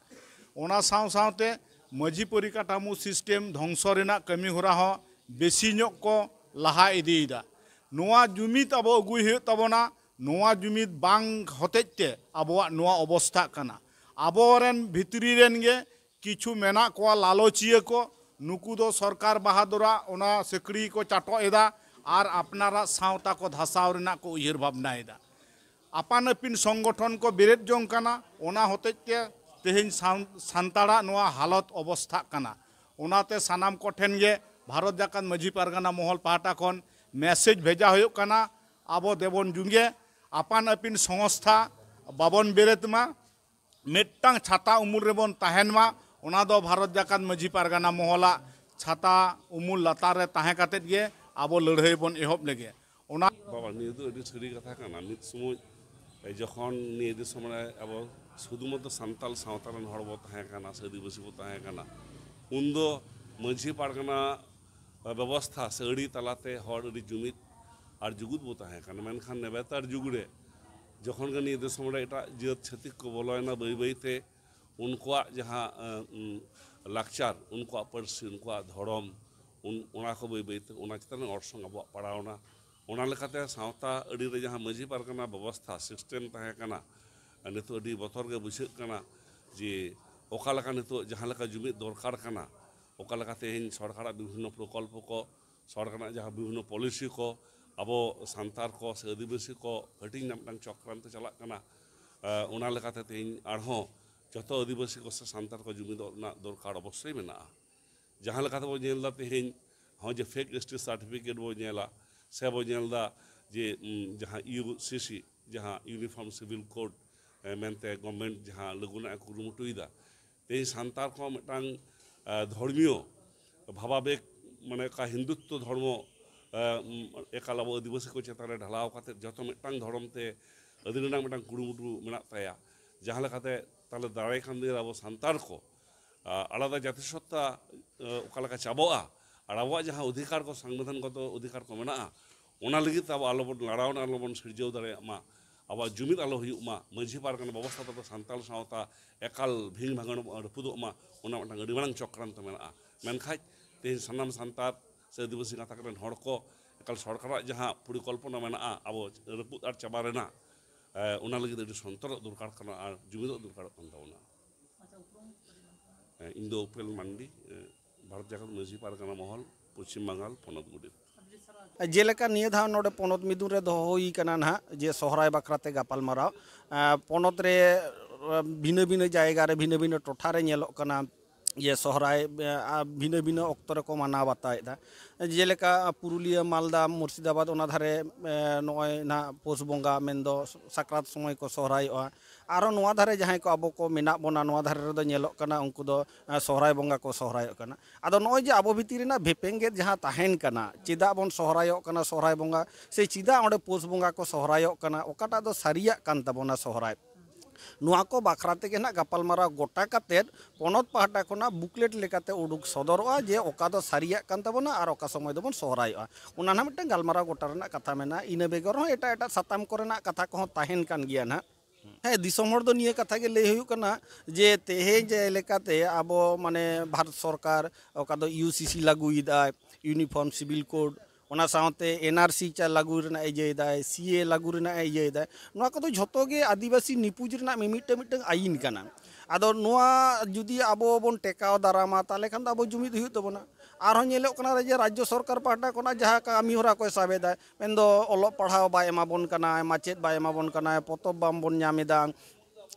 ᱚᱱᱟ ᱥᱟᱶ ᱥᱟᱶᱛᱮ ᱢᱟᱹᱡᱷᱤ ᱯᱚᱨᱤᱠᱟᱴᱷᱟᱢᱳ ᱥᱤᱥᱴᱮᱢ ᱫᱷᱚᱝᱥᱚ ᱨᱮᱱᱟᱜ ᱠᱟᱹᱢᱤ ᱦᱚᱨᱟ ᱦᱚᱸ ᱵᱮᱥᱤ ᱧᱚᱜ ᱠᱚ ᱞᱟᱦᱟ ᱤᱫᱤᱭᱮᱫᱟ᱾ ᱱᱚᱣᱟ ᱡᱩᱢᱤᱫ ᱟᱵᱚ ᱟᱹᱜᱩᱭ ᱦᱩᱭᱩᱜ ᱛᱟᱵᱚᱱᱟ᱾ ᱱᱚᱣᱟ ᱡᱩᱢᱤᱫ ᱵᱟᱝ ᱦᱚᱛᱮᱡ ᱛᱮ ᱟᱵᱚᱣᱟᱜ ᱱᱚᱣᱟ ᱚᱵᱚᱥᱛᱷᱟᱜ ᱠᱟᱱᱟ᱾ ᱟᱵᱚᱨᱮᱱ ᱵᱷᱤᱛᱨᱤ ᱨᱮᱱ ᱜᱮ ᱠᱤᱪᱷᱩ ᱢᱮᱱᱟᱜ ᱠᱚᱣᱟ ᱞᱟᱞᱚᱪᱤᱭᱟᱹ ᱠᱚ, ᱱᱩᱠᱩ ᱫᱚ ᱥᱚᱨᱠᱟᱨ ᱵᱟᱦᱟᱫᱩᱨᱟᱜ ᱚᱱᱟ ᱥᱟᱹᱠᱲᱤ ᱠᱚ ᱪᱟᱴᱚᱜ ᱮᱫᱟ ᱟᱨ ᱟᱯᱱᱟᱨᱟᱜ ᱥᱟᱶᱛᱟ ᱠᱚ ᱫᱷᱟᱥᱟᱣ ᱨᱮᱱᱟᱜ ᱠᱚ ᱩᱭᱦᱟᱹᱨ ᱵᱷᱟᱵᱽᱱᱟᱭᱮᱫᱟ᱾ ᱟᱯᱟᱱ ᱟᱹᱯᱤᱱ ᱥᱚᱝᱜᱚᱴᱷᱚᱱ ᱠᱚ ᱵᱮᱨᱮᱫ ᱡᱚᱝ ᱠᱟᱱᱟ, ᱚᱱᱟ ᱦᱚᱛᱮᱡ ᱛᱮ ᱛᱮᱦᱮᱧ ᱥᱟᱱ-, ᱥᱟᱱᱛᱟᱲᱟᱜ ᱱᱚᱣᱟ ᱦᱟᱞᱚᱛ ᱚᱵᱚᱥᱛᱷᱟᱜ ᱠᱟᱱᱟ᱾ ᱚᱱᱟᱛᱮ ᱥᱟᱱᱟᱢ ᱠᱚᱴᱷᱮᱱ ᱜᱮ ᱵᱷᱟᱨᱚᱛ ᱡᱟᱠᱟᱛ ᱢᱟᱹᱡᱷᱤ ᱯᱟᱨᱜᱟᱱᱟ ᱢᱚᱦᱚᱞ ᱯᱟᱦᱴᱟ ᱠᱷᱚᱱ ᱢᱮᱥᱮᱡᱽ ᱵᱷᱮᱡᱟ ᱦᱩᱭᱩᱜ ᱠᱟᱱᱟ, ᱟᱵᱚ ᱫᱮᱵᱚᱱ ᱡᱩᱜᱮ ᱟᱯᱟᱱ ᱟᱹᱯᱤᱱ ᱥᱚᱝᱥᱛᱷᱟ ᱵᱟᱵᱚᱱ ᱵᱮᱨᱮᱫ ᱢᱟ, ᱢᱤᱫᱴᱟᱝ ᱪᱷᱟᱛᱟ ᱩᱢᱩᱞ ᱨᱮᱵᱚᱱ ᱛᱟᱦᱮᱱ ᱢᱟ᱾ ᱚᱱᱟ ᱫᱚ ᱵᱷᱟᱨᱚᱛ ᱡᱟᱠᱟᱛ ᱢᱟᱹᱡᱷᱤ ᱯᱟᱨᱜᱟᱱᱟ ᱢᱚᱦᱚᱞᱟᱜ ᱪᱷᱟᱛᱟ ᱩᱢᱩᱞ ᱞᱟᱛᱟᱨ ᱨᱮ ᱛᱟᱦᱮᱸ ᱠᱟᱛᱮᱫ ᱜᱮ ᱟᱵᱚ ᱞᱟᱹᱲᱦᱟᱹᱭ ᱵᱚᱱ ᱮᱦᱚᱵ ᱞᱮᱜᱮ᱾ ᱚᱱᱟ ᱵᱟᱵᱟ, ᱱᱤᱭᱟᱹ ᱫᱚ ᱟᱹᱰᱤ ᱥᱟᱹᱨᱤ ᱠᱟᱛᱷᱟ ᱠᱟᱱᱟ᱾ ᱢᱤᱫ ᱥᱚᱢᱚᱭ ᱡᱚᱠᱷᱚᱱ ᱱᱤᱭᱟᱹ ᱫᱤᱥᱚᱢ ᱨᱮ ᱟᱵᱚ ᱥᱩᱫᱷᱩ ᱢᱟᱛᱨᱚ ᱥᱟᱱᱛᱟᱲ ᱥᱟᱶᱛᱟ ᱨᱮᱱ ᱦᱚᱲ ᱵᱚ ᱛᱟᱦᱮᱸ ᱠᱟᱱᱟ ᱥᱮ ᱟᱹᱫᱤᱵᱟᱹᱥᱤ ᱵᱚ ᱛᱟᱦᱮᱸ ᱠᱟᱱᱟ, ᱩᱱᱫᱚ ᱢᱟᱹᱡᱷᱤ ᱯᱟᱨᱜᱟᱱᱟ ᱵᱮᱵᱚᱥᱛᱷᱟ ᱥᱮ ᱟᱹᱲᱤ ᱛᱟᱞᱟᱛᱮ ᱦᱚᱲ ᱟᱹᱰᱤ ᱡᱩᱢᱤᱫ ᱟᱨ ᱡᱩᱜᱩᱫ ᱵᱚ ᱛᱟᱦᱮᱸ ᱠᱟᱱᱟ᱾ ᱢᱮᱱᱠᱷᱟᱱ ᱱᱮᱵᱮᱛᱟᱨ ᱡᱩᱜᱽ ᱨᱮ ᱡᱚᱠᱷᱚᱱ ᱜᱮ ᱱᱤᱭᱟᱹ ᱫᱤᱥᱚᱢ ᱨᱮ ᱮᱴᱟᱜ ᱡᱟᱹᱛ ᱪᱷᱟᱹᱛᱤᱠ ᱠᱚ ᱵᱚᱞᱚᱭᱮᱱᱟ ᱵᱟᱹᱭ ᱵᱟᱹᱭᱛᱮ, ᱩᱱᱠᱩᱣᱟᱜ ᱡᱟᱦᱟᱸ ᱞᱟᱠᱪᱟᱨ, ᱩᱱᱠᱩᱣᱟᱜ ᱯᱟᱹᱨᱥᱤ, ᱩᱱᱠᱩᱣᱟᱜ ᱫᱷᱚᱨᱚᱢ, ᱚᱱᱟ ᱠᱚ ᱵᱟᱹᱭ ᱵᱟᱹᱭᱛᱮ ᱚᱱᱟ ᱪᱮᱛᱟᱱ ᱨᱮ ᱚᱨᱥᱚᱝ ᱟᱵᱚᱣᱟᱜ ᱯᱟᱲᱟᱣᱱᱟ᱾ ᱚᱱᱟ ᱞᱮᱠᱟᱛᱮ ᱥᱟᱶᱛᱟ ᱟᱹᱲᱤ ᱨᱮ ᱡᱟᱦᱟᱸ ᱢᱟᱹᱡᱷᱤ ᱯᱟᱨᱜᱟᱱᱟ ᱵᱮᱵᱚᱥᱛᱷᱟ ᱥᱤᱥᱴᱮᱢ ᱛᱟᱦᱮᱸ ᱠᱟᱱᱟ, ᱱᱤᱛᱚᱜ ᱟᱹᱰᱤ ᱵᱚᱛᱚᱨ ᱜᱮ ᱵᱩᱡᱷᱟᱹᱜ ᱠᱟᱱᱟ ᱡᱮ ᱚᱠᱟ ᱞᱮᱠᱟ ᱱᱤᱛᱚᱜ ᱡᱟᱦᱟᱸ ᱞᱮᱠᱟ ᱡᱩᱢᱤᱫ ᱫᱚᱨᱠᱟᱨ ᱠᱟᱱᱟ, ᱚᱠᱟ ᱞᱮᱠᱟ ᱛᱮᱦᱮᱧ ᱥᱚᱨᱠᱟᱨᱟᱜ ᱵᱤᱵᱷᱤᱱᱱᱚ ᱯᱨᱚᱠᱚᱞᱯᱚ ᱠᱚ, ᱥᱚᱨᱠᱟᱨᱟᱜ ᱡᱟᱦᱟᱸ ᱵᱤᱵᱷᱤᱱᱱᱚ ᱯᱚᱞᱤᱥᱤ ᱠᱚ ᱟᱵᱚ ᱥᱟᱱᱛᱟᱲ ᱠᱚ ᱥᱮ ᱟᱹᱫᱤᱵᱟᱹᱥᱤ ᱠᱚ ᱦᱟᱹᱴᱤᱧ ᱨᱮᱱᱟᱜ ᱢᱤᱫᱴᱟᱝ ᱪᱚᱠᱨᱟᱱᱛᱚ ᱪᱟᱞᱟᱜ ᱠᱟᱱᱟ, ᱚᱱᱟ ᱞᱮᱠᱟᱛᱮ ᱛᱮᱦᱮᱧ ᱟᱨᱦᱚᱸ ᱡᱚᱛᱚ ᱟᱹᱫᱤᱵᱟᱹᱥᱤ ᱠᱚ ᱥᱮ ᱥᱟᱱᱛᱟᱲ ᱠᱚ ᱡᱩᱢᱤᱫᱚᱜ ᱨᱮᱱᱟᱜ ᱫᱚᱨᱠᱟᱨ ᱚᱵᱚᱥᱥᱳᱭ ᱢᱮᱱᱟᱜᱼᱟ᱾ ᱡᱟᱦᱟᱸ ᱞᱮᱠᱟ ᱛᱮᱵᱚ ᱧᱮᱞ ᱮᱫᱟ ᱛᱮᱦᱮᱧ ᱦᱚᱸ ᱡᱮ ᱯᱷᱮᱠ ᱮᱥ ᱴᱤ ᱥᱟᱨᱴᱤᱯᱷᱤᱠᱮᱴ ᱵᱚ ᱧᱮᱞᱟ, ᱥᱮ ᱵᱚ ᱧᱮᱞ ᱮᱫᱟ ᱡᱮ ᱡᱟᱦᱟᱸ ᱤᱭᱩ ᱥᱤ ᱥᱤ, ᱡᱟᱦᱟᱸ ᱤᱭᱩᱱᱤᱯᱷᱚᱨᱢ ᱥᱤᱵᱤᱞ ᱠᱳᱰ ᱢᱮᱱᱛᱮ ᱜᱚᱵᱷᱢᱮᱱᱴ ᱡᱟᱦᱟᱸ ᱞᱟᱹᱜᱩ ᱨᱮᱱᱟᱜ ᱮ ᱠᱩᱨᱩᱢᱩᱴᱩᱭᱮᱫᱟ, ᱛᱮᱦᱮᱧ ᱥᱟᱱᱛᱟᱲ ᱠᱚ ᱢᱤᱫᱴᱟᱝ ᱫᱷᱚᱨᱢᱤᱭᱚ ᱵᱷᱟᱵᱟᱵᱮᱜᱽ, ᱢᱟᱱᱮ ᱚᱠᱟ ᱦᱤᱱᱫᱩᱛᱛᱚ ᱫᱷᱚᱨᱢᱚ ᱮᱠᱟᱞ ᱟᱵᱚ ᱟᱹᱫᱤᱵᱟᱹᱥᱤ ᱠᱚ ᱪᱮᱛᱟᱱ ᱨᱮ ᱰᱷᱟᱞᱟᱣ ᱠᱟᱛᱮ ᱡᱚᱛᱚ ᱢᱤᱫᱴᱟᱝ ᱫᱷᱚᱨᱚᱢ ᱛᱮ ᱟᱹᱫᱤ ᱨᱮᱱᱟᱜ ᱢᱤᱫᱴᱟᱝ ᱠᱩᱨᱩᱢᱩᱴᱩ ᱢᱮᱱᱟᱜ ᱛᱟᱭᱟ᱾ ᱡᱟᱦᱟᱸ ᱞᱮᱠᱟᱛᱮ ᱛᱟᱦᱞᱮ ᱫᱟᱨᱟᱭ ᱠᱟᱱ ᱫᱤᱱ ᱨᱮ ᱟᱵᱚ ᱥᱟᱱᱛᱟᱲ ᱠᱚ ᱟᱞᱟᱫᱟ ᱡᱟᱹᱛᱤᱥᱚᱛᱛᱟ ᱚᱠᱟ ᱞᱮᱠᱟ ᱪᱟᱵᱟᱜᱼᱟ ᱟᱨ ᱟᱵᱚᱣᱟᱜ ᱡᱟᱦᱟᱸ ᱚᱫᱷᱤᱠᱟᱨ ᱠᱚ, ᱥᱚᱝᱵᱤᱫᱷᱟᱱ ᱜᱚᱛᱚ ᱚᱫᱷᱤᱠᱟᱨ ᱠᱚ ᱢᱮᱱᱟᱜᱼᱟ, ᱚᱱᱟ ᱞᱟᱹᱜᱤᱫ ᱛᱮ ᱟᱵᱚ ᱟᱞᱚᱵᱚᱱ ᱞᱟᱲᱟᱣᱱᱟ, ᱟᱞᱚᱵᱚᱱ ᱥᱤᱨᱡᱟᱹᱣ ᱫᱟᱲᱮᱭᱟᱜ ᱢᱟ, ᱟᱵᱚᱣᱟᱜ ᱡᱩᱢᱤᱫ ᱟᱞᱚ ᱦᱩᱭᱩᱜ ᱢᱟ, ᱢᱟᱹᱡᱷᱤ ᱯᱟᱨᱜᱟᱱᱟ ᱵᱮᱵᱚᱥᱛᱷᱟ ᱛᱮᱫᱚ ᱥᱟᱱᱛᱟᱲ ᱥᱟᱶᱛᱟ ᱮᱠᱟᱞ ᱵᱷᱤᱱ ᱵᱷᱟᱜᱟᱲ ᱨᱟᱹᱯᱩᱫᱚᱜ ᱢᱟ, ᱚᱱᱟ ᱢᱤᱫᱴᱟᱝ ᱟᱹᱰᱤ ᱢᱟᱨᱟᱝ ᱪᱚᱠᱨᱟᱱᱛᱚ ᱢᱮᱱᱟᱜᱼᱟ᱾ ᱢᱮᱱᱠᱷᱟᱱ ᱛᱮᱦᱮᱧ ᱥᱟᱱᱟᱢ ᱥᱟᱱᱛᱟᱲ ᱥᱮ ᱟᱹᱫᱤᱵᱟᱹᱥᱤ ᱜᱟᱛᱟᱠ ᱨᱮᱱ ᱦᱚᱲ ᱠᱚ ᱮᱠᱟᱞ ᱥᱚᱨᱠᱟᱨᱟᱜ ᱡᱟᱦᱟᱸ ᱯᱚᱨᱤᱠᱚᱞᱯᱚᱱᱟ ᱢᱮᱱᱟᱜᱼᱟ ᱟᱵᱚ ᱨᱟᱹᱯᱩᱫ ᱟᱨ ᱪᱟᱵᱟ ᱨᱮᱱᱟᱜ, ᱚᱱᱟ ᱞᱟᱹᱜᱤᱫ ᱟᱹᱰᱤ ᱥᱚᱱᱛᱚᱨᱚᱜ ᱫᱚᱨᱠᱟᱨ ᱠᱟᱱᱟ ᱟᱨ ᱡᱩᱢᱤᱫᱚᱜ ᱫᱚᱨᱠᱟᱨᱚᱜ ᱠᱟᱱ ᱛᱟᱵᱚᱱᱟ᱾ ᱤᱧ ᱫᱚ ᱩᱯᱮᱞ ᱢᱟᱱᱰᱤ, ᱵᱷᱟᱨᱚᱛ ᱡᱟᱠᱟᱛ ᱢᱟᱹᱡᱷᱤ ᱯᱟᱨᱜᱟᱱᱟ ᱢᱚᱦᱚᱞ, ᱯᱚᱪᱷᱤᱢ ᱵᱟᱝᱜᱟᱞ ᱯᱚᱱᱚᱛ ᱜᱚᱰᱮᱛ᱾ ᱡᱮᱞᱮᱠᱟ ᱱᱤᱭᱟᱹ ᱫᱷᱟᱣ ᱱᱚᱰᱮ ᱯᱚᱱᱚᱛ ᱢᱤᱫᱩᱱ ᱨᱮ ᱫᱚᱦᱚ ᱦᱩᱭ ᱠᱟᱱᱟ ᱱᱟᱦᱟᱜ, ᱡᱮ ᱥᱚᱦᱨᱟᱭ ᱵᱟᱠᱷᱨᱟ ᱛᱮ ᱜᱟᱯᱟᱞᱢᱟᱨᱟᱣ, ᱯᱚᱱᱚᱛ ᱨᱮ ᱵᱷᱤᱱᱟᱹ ᱵᱷᱤᱱᱟᱹ ᱡᱟᱭᱜᱟ ᱨᱮ ᱵᱷᱤᱱᱟᱹ ᱵᱷᱤᱱᱟᱹ ᱴᱚᱴᱷᱟ ᱨᱮ ᱧᱮᱞᱚᱜ ᱠᱟᱱᱟ ᱡᱮ ᱥᱚᱦᱨᱟᱭ ᱵᱷᱤᱱᱟᱹ ᱵᱷᱤᱱᱟᱹ ᱚᱠᱛᱚ ᱨᱮᱠᱚ ᱢᱟᱱᱟᱣ ᱵᱟᱛᱟᱣᱮᱫᱟ᱾ ᱡᱮᱞᱮᱠᱟ ᱯᱩᱨᱩᱞᱤᱭᱟᱹ, ᱢᱟᱞᱫᱟ, ᱢᱩᱨᱥᱤᱫᱟᱵᱟᱫᱽ, ᱚᱱᱟ ᱫᱷᱟᱨᱮ ᱱᱚᱜᱼᱚᱭ ᱱᱟᱦᱟᱜ ᱯᱳᱥ ᱵᱚᱸᱜᱟ ᱢᱮᱱᱫᱚ ᱥᱟᱠᱨᱟᱛ ᱥᱚᱢᱚᱭ ᱠᱚ ᱥᱚᱦᱨᱟᱭᱚᱜᱼᱟ᱾ ᱟᱨᱚ ᱱᱚᱣᱟ ᱫᱷᱟᱨᱮ ᱡᱟᱦᱟᱸᱭ ᱠᱚ ᱟᱵᱚ ᱠᱚ ᱢᱮᱱᱟᱜ ᱵᱚᱱᱟ, ᱱᱚᱣᱟ ᱫᱷᱟᱨᱮ ᱨᱮᱫᱚ ᱧᱮᱞᱚᱜ ᱠᱟᱱᱟ ᱩᱱᱠᱩ ᱫᱚ ᱥᱚᱦᱨᱟᱭ ᱵᱚᱸᱜᱟ ᱠᱚ ᱥᱚᱦᱨᱟᱭᱚᱜ ᱠᱟᱱᱟ᱾ ᱟᱫᱚ ᱱᱚᱜᱼᱚᱭ ᱡᱮ ᱟᱵᱚ ᱵᱷᱤᱛᱤᱨ ᱨᱮᱱᱟᱜ ᱵᱷᱮᱯᱮᱝᱜᱮᱫ ᱡᱟᱦᱟᱸ ᱛᱟᱦᱮᱱ ᱠᱟᱱᱟ, ᱪᱮᱫᱟᱜ ᱵᱚᱱ ᱥᱚᱦᱨᱟᱭᱚᱜ ᱠᱟᱱᱟ ᱥᱚᱦᱨᱟᱭ ᱵᱚᱸᱜᱟ, ᱥᱮ ᱪᱮᱫᱟᱜ ᱚᱸᱰᱮ ᱯᱳᱥ ᱵᱚᱸᱜᱟ ᱠᱚ ᱥᱚᱦᱨᱟᱭᱚᱜ ᱠᱟᱱᱟ, ᱚᱠᱟᱴᱟᱜ ᱫᱚ ᱥᱟᱹᱨᱤᱭᱟᱜ ᱠᱟᱱ ᱛᱟᱵᱚᱱᱟ ᱥᱚᱦᱨᱟᱭ? ᱱᱚᱣᱟ ᱠᱚ ᱵᱟᱠᱷᱨᱟ ᱛᱮᱜᱮ ᱱᱟᱜ ᱜᱟᱯᱟᱞᱢᱟᱨᱟᱣ ᱜᱚᱴᱟ ᱠᱟᱛᱮᱫ ᱯᱚᱱᱚᱛ ᱯᱟᱦᱴᱟ ᱠᱷᱚᱱᱟᱜ ᱵᱩᱠᱞᱮᱴ ᱞᱮᱠᱟᱛᱮ ᱩᱰᱩᱠ ᱥᱚᱫᱚᱨᱚᱜᱼᱟ ᱡᱮ ᱚᱠᱟ ᱫᱚ ᱥᱟᱹᱨᱤᱭᱟᱜ ᱠᱟᱱ ᱛᱟᱵᱚᱱᱟ ᱟᱨ ᱚᱠᱟ ᱥᱚᱢᱚᱭ ᱫᱚᱵᱚᱱ ᱥᱚᱦᱨᱟᱭᱚᱜᱼᱟ᱾ ᱚᱱᱟ ᱱᱟᱜ ᱢᱤᱫᱴᱟᱝ ᱜᱟᱞᱢᱟᱨᱟᱣ ᱜᱚᱴᱟ ᱨᱮᱱᱟᱜ ᱠᱟᱛᱷᱟ ᱢᱮᱱᱟᱜᱼᱟ᱾ ᱤᱱᱟᱹ ᱵᱮᱜᱚᱨ ᱦᱚᱸ ᱮᱴᱟᱜ ᱮᱴᱟᱜ ᱥᱟᱛᱟᱢ ᱠᱚᱨᱮᱱᱟᱜ ᱠᱟᱛᱷᱟ ᱠᱚᱦᱚᱸ ᱛᱟᱦᱮᱱ ᱠᱟᱱ ᱜᱮᱭᱟ ᱱᱟᱜ᱾ ᱦᱮᱸ, ᱫᱤᱥᱚᱢ ᱦᱚᱲ ᱫᱚ ᱱᱤᱭᱟᱹ ᱠᱟᱛᱷᱟ ᱜᱮ ᱞᱟᱹᱭ ᱦᱩᱭᱩᱜ ᱠᱟᱱᱟ ᱡᱮ ᱛᱮᱦᱮᱧ ᱡᱮ ᱞᱮᱠᱟᱛᱮ ᱟᱵᱚ ᱢᱟᱱᱮ ᱵᱷᱟᱨᱚᱛ ᱥᱚᱨᱠᱟᱨ ᱚᱠᱟ ᱫᱚ ᱤᱭᱩ ᱥᱤ ᱥᱤ ᱞᱟᱹᱜᱩᱭᱮᱫᱟᱭ, ᱤᱭᱩᱱᱤᱯᱷᱚᱨᱢ ᱥᱤᱵᱤᱞ ᱠᱳᱰ, ᱚᱱᱟ ᱥᱟᱶᱛᱮ ᱮᱱ ᱟᱨ ᱥᱤ ᱪᱟ ᱞᱟᱹᱜᱩ ᱨᱮᱱᱟᱜ ᱮ ᱤᱭᱟᱹᱭᱮᱫᱟᱭ, ᱥᱤ ᱮ ᱞᱟᱹᱜᱩ ᱨᱮᱱᱟᱜ ᱮ ᱤᱭᱟᱹᱭᱮᱫᱟᱭ, ᱱᱚᱣᱟ ᱠᱚᱫᱚ ᱡᱷᱚᱛᱚ ᱜᱮ ᱟᱹᱫᱤᱵᱟᱹᱥᱤ ᱱᱤᱯᱩᱡᱽ ᱨᱮᱱᱟᱜ ᱢᱤᱢᱤᱫᱴᱟᱝ ᱢᱤᱫᱴᱟᱝ ᱟᱹᱭᱤᱱ ᱠᱟᱱᱟ᱾ ᱟᱫᱚ ᱱᱚᱣᱟ ᱡᱩᱫᱤ ᱟᱵᱚ ᱵᱚᱱ ᱴᱮᱠᱟᱣ ᱫᱟᱨᱟᱢᱟ, ᱛᱟᱦᱚᱞᱮ ᱠᱷᱟᱱ ᱫᱚ ᱟᱵᱚ ᱡᱩᱢᱤᱫ ᱦᱩᱭᱩᱜ ᱛᱟᱵᱚᱱᱟ᱾ ᱟᱨᱦᱚᱸ ᱧᱮᱞᱚᱜ ᱠᱟᱱᱟ ᱡᱮ ᱨᱟᱡᱽᱡᱚ ᱥᱚᱨᱠᱟᱨ ᱯᱟᱦᱴᱟ ᱠᱷᱚᱱᱟᱜ ᱡᱟᱦᱟᱸ ᱠᱟᱹᱢᱤ ᱦᱚᱨᱟ ᱠᱚᱭ ᱥᱟᱵ ᱮᱫᱟ, ᱢᱮᱱᱫᱚ ᱚᱞᱚᱜ ᱯᱟᱲᱦᱟᱣ ᱵᱟᱭ ᱮᱢᱟᱵᱚᱱ ᱠᱟᱱᱟ, ᱢᱟᱪᱮᱫ ᱵᱟᱭ ᱮᱢᱟᱵᱚᱱ ᱠᱟᱱᱟ, ᱯᱚᱛᱚᱵ ᱵᱟᱝᱵᱚᱱ ᱧᱟᱢ ᱮᱫᱟ᱾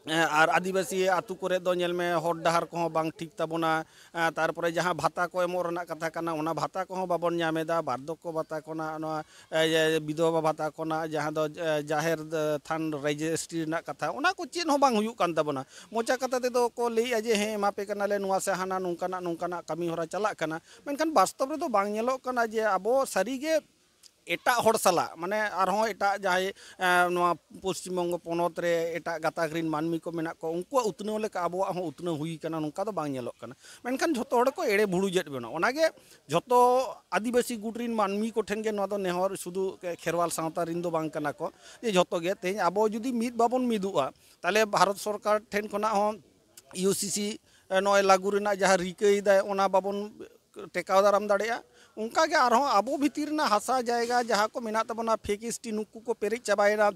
ᱮᱸ, ᱟᱨ ᱟᱹᱫᱤᱵᱟᱹᱥᱤ ᱟᱹᱛᱩ ᱠᱚᱨᱮ ᱫᱚ ᱧᱮᱞ ᱢᱮ, ᱦᱚᱨ ᱰᱟᱦᱟᱨ ᱠᱚᱦᱚᱸ ᱵᱟᱝ ᱴᱷᱤᱠ ᱛᱟᱵᱚᱱᱟ᱾ ᱮᱸ, ᱛᱟᱨᱯᱚᱨᱮ ᱡᱟᱦᱟᱸ ᱵᱷᱟᱛᱟ ᱠᱚ ᱮᱢᱚᱜ ᱨᱮᱱᱟᱜ ᱠᱟᱛᱷᱟ ᱠᱟᱱᱟ, ᱚᱱᱟ ᱵᱷᱟᱛᱟ ᱠᱚᱦᱚᱸ ᱵᱟᱵᱚᱱ ᱧᱟᱢ ᱮᱫᱟ᱾ ᱵᱟᱨᱫᱷᱚᱠᱠᱚ ᱵᱷᱟᱛᱟ ᱠᱷᱚᱱᱟᱜ ᱱᱚᱣᱟ, ᱮ, ᱮ, ᱵᱤᱫᱷᱚᱵᱟ ᱵᱷᱟᱛᱟ ᱠᱷᱚᱱᱟᱜ ᱡᱟᱦᱟᱸ ᱫᱚ, ᱮ, ᱡᱟᱦᱮᱨ ᱛᱷᱟᱱ ᱨᱮᱡᱤᱥᱴᱨᱤ ᱨᱮᱱᱟᱜ ᱠᱟᱛᱷᱟ, ᱚᱱᱟ ᱠᱚ ᱪᱮᱫ ᱦᱚᱸ ᱵᱟᱝ ᱦᱩᱭᱩᱜ ᱠᱟᱱ ᱛᱟᱵᱚᱱᱟ᱾ ᱢᱚᱪᱟ ᱠᱟᱛᱷᱟ ᱛᱮᱫᱚ ᱠᱚ ᱞᱟᱹᱭᱮᱫᱼᱟ ᱡᱮ, "ᱦᱮᱸ, ᱮᱢᱟ ᱯᱮ ᱠᱟᱱᱟᱞᱮ, ᱱᱚᱣᱟ ᱥᱮ ᱦᱟᱱᱟ, ᱱᱚᱝᱠᱟᱱᱟᱜ ᱱᱚᱝᱠᱟᱱᱟᱜ ᱠᱟᱹᱢᱤ ᱦᱚᱨᱟ ᱪᱟᱞᱟᱜ ᱠᱟᱱᱟ", ᱢᱮᱱᱠᱷᱟᱱ ᱵᱟᱥᱛᱚᱵ ᱨᱮᱫᱚ ᱵᱟᱝ ᱧᱮᱞᱚᱜ ᱠᱟᱱᱟ ᱡᱮ ᱟᱵᱚ ᱥᱟᱹᱨᱤᱜᱮ ᱮᱴᱟᱜ ᱦᱚᱲ ᱥᱟᱞᱟᱜ, ᱢᱟᱱᱮ ᱟᱨᱦᱚᱸ ᱮᱴᱟᱜ ᱡᱟᱦᱟᱸᱭ, ᱮᱸ, ᱱᱚᱣᱟ ᱯᱚᱥᱪᱤᱢ ᱵᱚᱝᱜᱚ ᱯᱚᱱᱚᱛ ᱨᱮ ᱮᱴᱟᱜ ᱜᱟᱛᱟᱠ ᱨᱮᱱ ᱢᱟᱹᱱᱢᱤ ᱠᱚ ᱢᱮᱱᱟᱜ ᱠᱚᱣᱟ, ᱩᱱᱠᱩᱣᱟᱜ ᱩᱛᱱᱟᱹᱣ ᱞᱮᱠᱟ ᱟᱵᱚᱣᱟᱜ ᱦᱚᱸ ᱩᱛᱱᱟᱹᱣ ᱦᱩᱭ ᱠᱟᱱᱟ, ᱱᱚᱝᱠᱟ ᱫᱚ ᱵᱟᱝ ᱧᱮᱞᱚᱜ ᱠᱟᱱᱟ᱾ ᱢᱮᱱᱠᱷᱟᱱ ᱡᱷᱚᱛᱚ ᱦᱚᱲ ᱠᱚ ᱮᱲᱮ ᱵᱷᱩᱲᱩᱡᱮᱫ ᱵᱚᱱᱟ᱾ ᱚᱱᱟᱜᱮ ᱡᱷᱚᱛᱚ ᱟᱹᱫᱤᱵᱟᱹᱥᱤ ᱜᱩᱴ ᱨᱮᱱ ᱢᱟᱹᱱᱢᱤ ᱠᱚᱴᱷᱮᱱ ᱜᱮ ᱱᱚᱣᱟ ᱫᱚ ᱱᱮᱦᱚᱨ, ᱥᱩᱫᱷᱩ ᱠᱷᱮᱨᱣᱟᱞ ᱥᱟᱶᱛᱟ ᱨᱮᱱ ᱫᱚ ᱵᱟᱝ ᱠᱟᱱᱟ ᱠᱚ, ᱡᱮ ᱡᱷᱚᱛᱚ ᱜᱮ ᱛᱮᱦᱮᱧ ᱟᱵᱚ ᱡᱩᱫᱤ ᱢᱤᱫ ᱵᱟᱵᱚᱱ ᱢᱤᱫᱚᱜᱼᱟ, ᱛᱟᱦᱚᱞᱮ ᱵᱷᱟᱨᱚᱛ ᱥᱚᱨᱠᱟᱨ ᱴᱷᱮᱱ ᱠᱷᱚᱱᱟᱜ ᱦᱚᱸ ᱤᱭᱩ ᱥᱤ ᱥᱤ ᱱᱚᱜᱼᱚᱭ ᱞᱟᱹᱜᱩ ᱨᱮᱱᱟᱜ ᱡᱟᱦᱟᱸ ᱨᱤᱠᱟᱹᱭᱮᱫᱟᱭ, ᱚᱱᱟ ᱵᱟᱵᱚᱱ ᱴᱮᱠᱟᱣ ᱫᱟᱨᱟᱢ ᱫᱟᱲᱮᱭᱟᱜᱼᱟ᱾ ᱚᱱᱠᱟᱜᱮ ᱟᱨᱦᱚᱸ ᱟᱵᱚ ᱵᱷᱤᱛᱤᱨ ᱨᱮᱱᱟᱜ ᱦᱟᱥᱟ ᱡᱟᱭᱜᱟ ᱡᱟᱦᱟᱸ ᱠᱚ ᱢᱮᱱᱟᱜ ᱛᱟᱵᱚᱱᱟ, ᱯᱷᱮᱠ ᱮᱥ ᱴᱤ, ᱱᱩᱠᱩ ᱠᱚ ᱯᱮᱨᱮᱡ ᱪᱟᱵᱟᱭᱮᱱᱟ᱾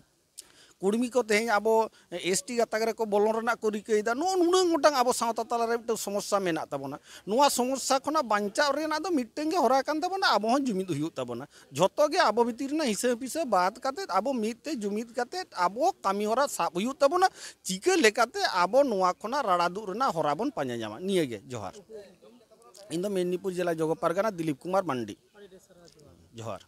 ᱠᱩᱲᱢᱤ ᱠᱚ ᱛᱮᱦᱮᱧ ᱟᱵᱚ ᱮᱥ ᱴᱤ ᱜᱟᱛᱟᱠ ᱨᱮᱠᱚ ᱵᱚᱞᱚᱱ ᱨᱮᱱᱟᱜ ᱠᱚ ᱨᱤᱠᱟᱹᱭᱮᱫᱟ᱾ ᱱᱚᱜᱼᱚ ᱱᱩᱱᱟᱹᱜ ᱜᱚᱴᱟᱝ ᱟᱵᱚ ᱥᱟᱶᱛᱟ ᱛᱟᱞᱟᱨᱮ ᱢᱤᱫᱴᱟᱝ ᱥᱚᱢᱚᱥᱥᱟ ᱢᱮᱱᱟᱜ ᱛᱟᱵᱚᱱᱟ᱾ ᱱᱚᱣᱟ ᱥᱚᱢᱚᱥᱥᱟ ᱠᱷᱚᱱᱟᱜ ᱵᱟᱧᱪᱟᱣ ᱨᱮᱱᱟᱜ ᱫᱚ ᱢᱤᱫᱴᱟᱝ ᱜᱮ ᱦᱚᱨᱟ ᱠᱟᱱ ᱛᱟᱵᱚᱱᱟ, ᱟᱵᱚ ᱦᱚᱸ ᱡᱩᱢᱤᱫ ᱦᱩᱭᱩᱜ ᱛᱟᱵᱚᱱᱟ᱾ ᱡᱷᱚᱛᱚ ᱜᱮ ᱟᱵᱚ ᱵᱷᱤᱛᱤᱨ ᱨᱮᱱᱟᱜ ᱦᱤᱥᱟᱹ ᱯᱤᱥᱟᱹ ᱵᱟᱫ ᱠᱟᱛᱮᱫ ᱟᱵᱚ ᱢᱤᱫ ᱛᱮ ᱡᱩᱢᱤᱫ ᱠᱟᱛᱮᱫ ᱟᱵᱚ ᱠᱟᱹᱢᱤ ᱦᱚᱨᱟ ᱥᱟᱵ ᱦᱩᱭᱩᱜ ᱛᱟᱵᱚᱱᱟ᱾ ᱪᱤᱠᱟᱹ ᱞᱮᱠᱟᱛᱮ ᱟᱵᱚ ᱱᱚᱣᱟ ᱠᱷᱚᱱᱟᱜ ᱨᱟᱲᱟ ᱫᱩᱜ ᱨᱮᱱᱟᱜ ᱦᱚᱨᱟ ᱵᱚᱱ ᱯᱟᱸᱡᱟ ᱧᱟᱢᱟ᱾ ᱱᱤᱭᱟᱹ ᱜᱮ᱾ ᱡᱚᱦᱟᱨ᱾ ᱤᱧ ᱫᱚ ᱢᱮᱫᱽᱱᱤᱯᱩᱨ ᱡᱮᱞᱟ ᱡᱚᱜᱚ ᱯᱟᱨᱜᱟᱱᱟ, ᱫᱤᱞᱤᱯ ᱠᱩᱢᱟᱨ ᱢᱟᱱᱰᱤ᱾ ᱡᱚᱦᱟᱨ᱾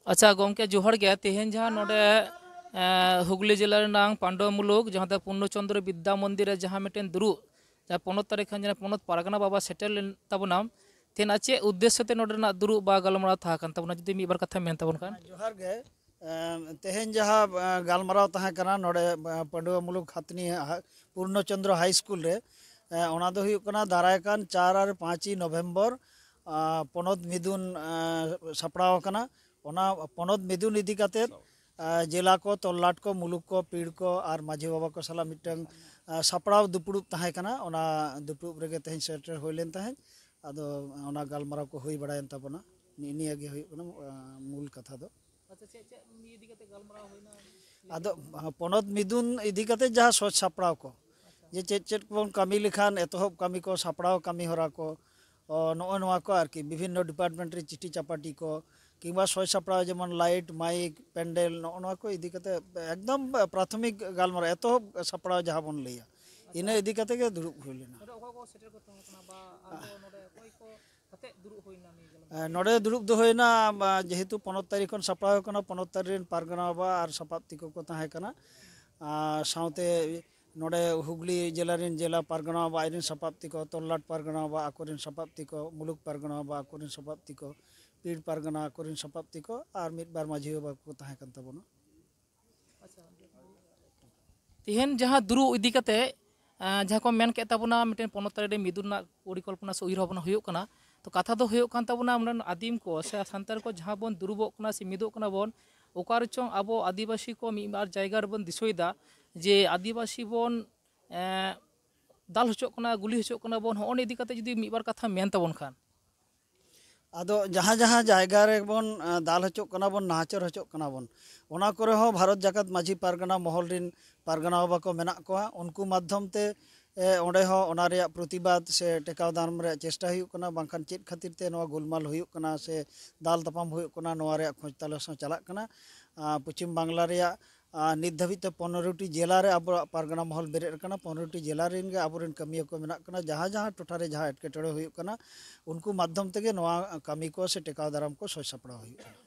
ᱟᱪᱪᱷᱟ ᱜᱚᱢᱠᱮ, ᱡᱚᱦᱟᱨ ᱜᱮ᱾ ᱛᱮᱦᱮᱧ ᱡᱟᱦᱟᱸ ᱱᱚᱰᱮ, ᱮᱸ, ᱦᱩᱜᱽᱞᱤ ᱡᱮᱞᱟ ᱨᱮᱱᱟᱜ ᱯᱟᱱᱰᱚᱵ ᱢᱩᱞᱩᱠ, ᱡᱟᱦᱟᱸ ᱫᱚ ᱯᱩᱨᱱᱚ ᱪᱚᱱᱫᱨᱚ ᱵᱤᱫᱽᱫᱟ ᱢᱚᱱᱫᱤᱨ ᱨᱮ ᱡᱟᱦᱟᱸ ᱢᱤᱫᱴᱮᱱ ᱫᱩᱲᱩᱵ, ᱡᱟᱦᱟᱸ ᱯᱚᱱᱚᱛ ᱛᱟᱹᱨᱤᱠᱷ ᱠᱷᱚᱱ ᱡᱟᱦᱟᱸ ᱯᱚᱱᱚᱛ ᱯᱟᱨᱜᱟᱱᱟ ᱵᱟᱵᱟ ᱥᱮᱴᱮᱨ ᱞᱮᱱ ᱛᱟᱵᱚᱱᱟ, ᱛᱮᱦᱮᱧ ᱟᱨ ᱪᱮᱫ ᱩᱫᱽᱫᱮᱥᱥᱚ ᱛᱮ ᱱᱚᱰᱮᱱᱟᱜ ᱫᱩᱲᱩᱵ ᱵᱟ ᱜᱟᱞᱢᱟᱨᱟᱣ ᱛᱟᱦᱮᱸ ᱠᱟᱱ ᱛᱟᱵᱚᱱᱟ, ᱡᱩᱫᱤ ᱢᱤᱫ ᱵᱟᱨ ᱠᱟᱛᱷᱟ ᱢᱮᱱ ᱛᱟᱵᱚᱱ ᱠᱷᱟᱱ? ᱡᱚᱦᱟᱨ ᱜᱮ᱾ ᱮᱢ, ᱛᱮᱦᱮᱧ ᱡᱟᱦᱟᱸ, ᱮ, ᱜᱟᱞᱢᱟᱨᱟᱣ ᱛᱟᱦᱮᱸ ᱠᱟᱱᱟ ᱱᱚᱰᱮ, ᱮ, ᱯᱟᱺᱰᱩᱣᱟᱹ ᱢᱩᱞᱩᱠ ᱦᱟᱛᱱᱤ ᱦᱟ-, ᱯᱩᱨᱱᱚ ᱪᱚᱱᱫᱨᱚ ᱦᱟᱭ ᱥᱠᱩᱞ ᱨᱮ, ᱮ, ᱚᱱᱟ ᱫᱚ ᱦᱩᱭᱩᱜ ᱠᱟᱱᱟ ᱫᱟᱨᱟᱭ ᱠᱟᱱ ᱪᱟᱨ ᱟᱨ ᱯᱟᱸᱪ ᱱᱚᱵᱷᱮᱢᱵᱚᱨ, ᱟ, ᱯᱚᱱᱚᱛ ᱢᱤᱫᱩᱱ, ᱮ, ᱥᱟᱯᱲᱟᱣ ᱟᱠᱟᱱᱟ᱾ ᱚᱱᱟ ᱯᱚᱱᱚᱛ ᱢᱤᱫᱩᱱ ᱤᱫᱤ ᱠᱟᱛᱮ, ᱟ, ᱡᱮᱞᱟ ᱠᱚ, ᱛᱚᱞᱞᱟᱴ ᱠᱚ, ᱢᱩᱞᱩᱠ ᱠᱚ, ᱯᱤᱲ ᱠᱚ ᱟᱨ ᱢᱟᱹᱡᱷᱤ ᱵᱟᱵᱟ ᱠᱚ ᱥᱟᱞᱟᱜ ᱢᱤᱫᱴᱟᱝ, ᱟ, ᱥᱟᱯᱲᱟᱣ ᱫᱩᱯᱲᱩᱵ ᱛᱟᱦᱮᱸ ᱠᱟᱱᱟ᱾ ᱚᱱᱟ ᱫᱩᱯᱲᱩᱵ ᱨᱮᱜᱮ ᱛᱮᱦᱮᱧ ᱥᱮᱴᱮᱨ ᱦᱩᱭ ᱞᱮᱱ ᱛᱟᱦᱮᱸᱫ᱾ ᱟᱫᱚ ᱚᱱᱟ ᱜᱟᱞᱢᱟᱨᱟᱣ ᱠᱚ ᱦᱩᱭ ᱵᱟᱲᱟᱭᱮᱱ ᱛᱟᱵᱚᱱᱟ᱾ ᱱᱤ-, ᱱᱤᱭᱟᱹ ᱜᱮ ᱦᱩᱭᱩᱜ ᱠᱟᱱᱟ, ᱟ, ᱢᱩᱞ ᱠᱟᱛᱷᱟ ᱫᱚ᱾ ᱟᱪᱪᱷᱟ, ᱪᱮᱫ ᱪᱮᱫ ᱱᱤᱭᱟᱹ ᱤᱫᱤ ᱠᱟᱛᱮ ᱜᱟᱞᱢᱟᱨᱟᱣ ᱦᱩᱭᱱᱟ? ᱟᱫᱚ, ᱟ, ᱯᱚᱱᱚᱛ ᱢᱤᱫᱩᱱ ᱤᱫᱤ ᱠᱟᱛᱮ ᱡᱟᱦᱟᱸ ᱥᱚᱡᱽ ᱥᱟᱯᱲᱟᱣ ᱠᱚ, ᱟᱪᱪᱷᱟ᱾ ᱡᱮ ᱪᱮᱫ ᱪᱮᱫ ᱠᱚᱵᱚᱱ ᱠᱟᱹᱢᱤ ᱞᱮᱠᱷᱟᱱ ᱮᱛᱚᱦᱚᱵ ᱠᱟᱹᱢᱤ ᱠᱚ, ᱥᱟᱯᱲᱟᱣ ᱠᱟᱹᱢᱤ ᱦᱚᱨᱟ ᱠᱚ, ᱚ, ᱱᱚᱜᱼᱚ ᱱᱚᱣᱟ ᱠᱚ ᱟᱨᱠᱤ, ᱵᱤᱵᱷᱤᱱᱱᱚ ᱰᱤᱯᱟᱨᱴᱢᱮᱱᱴ ᱨᱮ ᱪᱤᱴᱷᱤ ᱪᱟᱯᱟᱴᱤ ᱠᱚ, ᱠᱤᱝᱵᱟ ᱥᱚᱡᱽ ᱥᱟᱯᱲᱟᱣ ᱡᱮᱢᱚᱱ ᱞᱟᱭᱤᱴ, ᱢᱟᱭᱤᱠ, ᱯᱮᱱᱰᱮᱞ, ᱱᱚᱜᱼᱚ ᱱᱚᱣᱟ ᱠᱚ ᱤᱫᱤ ᱠᱟᱛᱮ ᱮᱠᱫᱚᱢ ᱯᱨᱟᱛᱷᱚᱢᱤᱠ ᱜᱟᱞᱢᱟᱨᱟᱣ, ᱮᱛᱚᱦᱚᱵ ᱥᱟᱯᱲᱟᱣ ᱡᱟᱦᱟᱸ ᱵᱚᱱ ᱞᱟᱹᱭᱟ, ᱤᱱᱟᱹ ᱤᱫᱤ ᱠᱟᱛᱮ ᱜᱮ ᱫᱩᱲᱩᱵ ᱦᱩᱭ ᱞᱮᱱᱟ᱾ ᱱᱚᱰᱮ ᱚᱠᱚᱭ ᱠᱚ ᱥᱮᱴᱮᱨ ᱠᱚ ᱛᱟᱦᱮᱸ ᱠᱟᱱᱟ ᱵᱟ ᱟᱨ ᱠᱚ ᱱᱚᱰᱮ ᱚᱠᱚᱭ ᱠᱚ ᱠᱟᱛᱮ ᱫᱩᱲᱩᱵ ᱦᱩᱭᱱᱟ ᱱᱤᱭᱟᱹ ᱜᱟᱞᱢᱟᱨᱟᱣ? ᱮ, ᱱᱚᱰᱮ ᱫᱩᱲᱩᱵ ᱫᱚ ᱦᱩᱭᱱᱟ, ᱟ, ᱡᱮᱦᱮᱛᱩ ᱯᱚᱱᱚᱛ ᱛᱟᱹᱨᱤ ᱠᱷᱚᱱ ᱥᱟᱯᱲᱟᱣ ᱠᱟᱱᱟ, ᱯᱚᱱᱚᱛ ᱛᱟᱹᱨᱤ ᱨᱮᱱ ᱯᱟᱨᱜᱟᱱᱟ ᱵᱟᱵᱟ ᱟᱨ ᱥᱟᱯᱟᱵ ᱛᱤᱠᱚ ᱠᱚ ᱛᱟᱦᱮᱸ ᱠᱟᱱᱟ᱾ ᱟᱨ ᱥᱟᱶᱛᱮ ᱱᱚᱰᱮ ᱦᱩᱜᱽᱞᱤ ᱡᱮᱞᱟ ᱨᱮᱱ ᱡᱮᱞᱟ ᱯᱟᱨᱜᱟᱱᱟ ᱵᱟᱵᱟ, ᱟᱡ ᱨᱮᱱ ᱥᱟᱯᱟᱵ ᱛᱤᱠᱚ, ᱛᱚᱞᱞᱟᱴ ᱯᱟᱨᱜᱟᱱᱟ ᱵᱟᱵᱟ, ᱟᱠᱚ ᱨᱮᱱ ᱥᱟᱯᱟᱵ ᱛᱤᱠᱚ, ᱢᱩᱞᱩᱠ ᱯᱟᱨᱜᱟᱱᱟ ᱵᱟᱵᱟ, ᱟᱠᱚ ᱨᱮᱱ ᱥᱟᱯᱟᱵ ᱛᱤᱠᱚ, ᱯᱤᱲ ᱯᱟᱨᱜᱟᱱᱟ, ᱟᱠᱚ ᱨᱮᱱ ᱥᱟᱯᱟᱵ ᱛᱤᱠᱚ, ᱟᱨ ᱢᱤᱫ ᱵᱟᱨ ᱢᱟᱹᱡᱷᱤ ᱵᱟᱵᱟ ᱠᱚ ᱛᱟᱦᱮᱸ ᱠᱟᱱ ᱛᱟᱵᱚᱱᱟ᱾ ᱛᱮᱦᱮᱧ ᱡᱟᱦᱟᱸ ᱫᱩᱲᱩᱵ ᱤᱫᱤ ᱠᱟᱛᱮ, ᱟᱸ, ᱡᱟᱦᱟᱸ ᱠᱚ ᱢᱮᱱ ᱠᱮᱫ ᱛᱟᱵᱚᱱᱟ, ᱢᱤᱫᱴᱮᱱ ᱯᱚᱱᱚᱛ ᱛᱟᱹᱨᱤ ᱨᱮ ᱢᱤᱫᱩᱜ ᱨᱮᱱᱟᱜ ᱯᱚᱨᱤᱠᱚᱞᱯᱚᱱᱟ ᱥᱮ ᱩᱭᱦᱟᱹᱨ ᱵᱷᱟᱵᱽᱱᱟ ᱦᱩᱭᱩᱜ ᱠᱟᱱᱟ, ᱛᱚ ᱠᱟᱛᱷᱟ ᱫᱚ ᱦᱩᱭᱩᱜ ᱠᱟᱱ ᱛᱟᱵᱚᱱᱟ, ᱚᱸᱰᱮᱱ ᱟᱹᱫᱤᱢ ᱠᱚ ᱥᱮ ᱥᱟᱱᱛᱟᱲ ᱠᱚ ᱡᱟᱦᱟᱸ ᱵᱚᱱ ᱫᱩᱲᱩᱵᱚᱜ ᱠᱟᱱᱟ ᱥᱮ ᱢᱤᱫᱚᱜ ᱠᱟᱱᱟ ᱵᱚᱱ, ᱚᱠᱟ ᱨᱮᱪᱚᱝ ᱟᱵᱚ ᱟᱹᱫᱤᱵᱟᱹᱥᱤ ᱠᱚ ᱢᱤᱫ ᱵᱟᱨ ᱡᱟᱭᱜᱟ ᱨᱮᱵᱚᱱ ᱫᱤᱥᱟᱹᱭᱮᱫᱟ ᱡᱮ ᱟᱹᱫᱤᱵᱟᱹᱥᱤ ᱵᱚᱱ, ᱮᱸ, ᱫᱟᱞ ᱦᱚᱪᱚᱜ ᱠᱟᱱᱟ, ᱜᱩᱞᱤ ᱦᱚᱪᱚᱜ ᱠᱟᱱᱟ ᱵᱚᱱ᱾ ᱦᱚᱸᱜᱼᱚ ᱱᱤᱭᱟᱹ ᱤᱫᱤ ᱠᱟᱛᱮ ᱡᱩᱫᱤ ᱢᱤᱫ ᱵᱟᱨ ᱠᱟᱛᱷᱟ ᱢᱮᱱ ᱛᱟᱵᱚᱱ ᱠᱷᱟᱱ᱾ ᱟᱫᱚ ᱡᱟᱦᱟᱸ ᱡᱟᱦᱟᱸ ᱡᱟᱭᱜᱟ ᱨᱮᱵᱚᱱ, ᱮ, ᱫᱟᱞ ᱦᱚᱪᱚᱜ ᱠᱟᱱᱟ ᱵᱚᱱ, ᱱᱟᱦᱟᱪᱟᱨ ᱦᱚᱪᱚᱜ ᱠᱟᱱᱟ ᱵᱚᱱ, ᱚᱱᱟ ᱠᱚᱨᱮ ᱦᱚᱸ ᱵᱷᱟᱨᱚᱛ ᱡᱟᱠᱟᱛ ᱢᱟᱹᱡᱷᱤ ᱯᱟᱨᱜᱟᱱᱟ ᱢᱚᱦᱚᱞ ᱨᱮᱱ ᱯᱟᱨᱜᱟᱱᱟ ᱵᱟᱵᱟ ᱠᱚ ᱢᱮᱱᱟᱜ ᱠᱚᱣᱟ᱾ ᱩᱱᱠᱩ ᱢᱟᱫᱽᱫᱷᱚᱢ ᱛᱮ, ᱮ, ᱚᱸᱰᱮ ᱦᱚᱸ ᱚᱱᱟ ᱨᱮᱭᱟᱜ ᱯᱨᱚᱛᱤᱵᱟᱫ ᱥᱮ ᱴᱮᱠᱟᱣ ᱫᱟᱨᱟᱢ ᱨᱮᱭᱟᱜ ᱪᱮᱥᱴᱟ ᱦᱩᱭᱩᱜ ᱠᱟᱱᱟ, ᱵᱟᱝᱠᱷᱟᱱ ᱪᱮᱫ ᱠᱷᱟᱹᱛᱤᱨ ᱛᱮ ᱱᱚᱣᱟ ᱜᱳᱞᱢᱟᱞ ᱦᱩᱭᱩᱜ ᱠᱟᱱᱟ ᱥᱮ ᱫᱟᱞ ᱛᱟᱯᱟᱢ ᱦᱩᱭᱩᱜ ᱠᱟᱱᱟ, ᱱᱚᱣᱟ ᱨᱮᱭᱟᱜ ᱠᱷᱚᱡᱽ ᱛᱟᱞᱟᱥ ᱦᱚᱸ ᱪᱟᱞᱟᱜ ᱠᱟᱱᱟ᱾ ᱟ, ᱯᱚᱪᱷᱤᱢ ᱵᱟᱝᱞᱟ ᱨᱮᱭᱟᱜ, ᱟ, ᱱᱤᱛ ᱫᱷᱟᱹᱵᱤᱡ ᱛᱮ ᱯᱚᱱᱨᱚ ᱴᱤ ᱡᱮᱞᱟ ᱨᱮ ᱟᱵᱚᱣᱟᱜ ᱯᱟᱨᱜᱟᱱᱟ ᱢᱚᱦᱚᱞ ᱵᱮᱨᱮᱫ ᱟᱠᱟᱱᱟ᱾ ᱯᱚᱱᱨᱚ ᱴᱤ ᱡᱮᱞᱟ ᱨᱮᱱ ᱜᱮ ᱟᱵᱚᱨᱮᱱ ᱠᱟᱹᱢᱤᱭᱟᱹ ᱠᱚ ᱢᱮᱱᱟᱜ ᱠᱟᱱᱟ᱾ ᱡᱟᱦᱟᱸ ᱡᱟᱦᱟᱸ ᱴᱚᱴᱷᱟ ᱨᱮ ᱡᱟᱦᱟᱸ ᱮᱴᱠᱮᱴᱚᱬᱮ ᱦᱩᱭᱩᱜ ᱠᱟᱱᱟ, ᱩᱱᱠᱩ ᱢᱟᱫᱽᱫᱷᱚᱢ ᱛᱮᱜᱮ ᱱᱚᱣᱟ ᱠᱟᱹᱢᱤ ᱠᱚ ᱥᱮ ᱴᱮᱠᱟᱣ ᱫᱟᱨᱟᱢ ᱠᱚ ᱥᱟᱹᱛ ᱥᱟᱯᱲᱟᱣ ᱦᱩᱭᱩᱜ ᱠᱟᱱᱟ᱾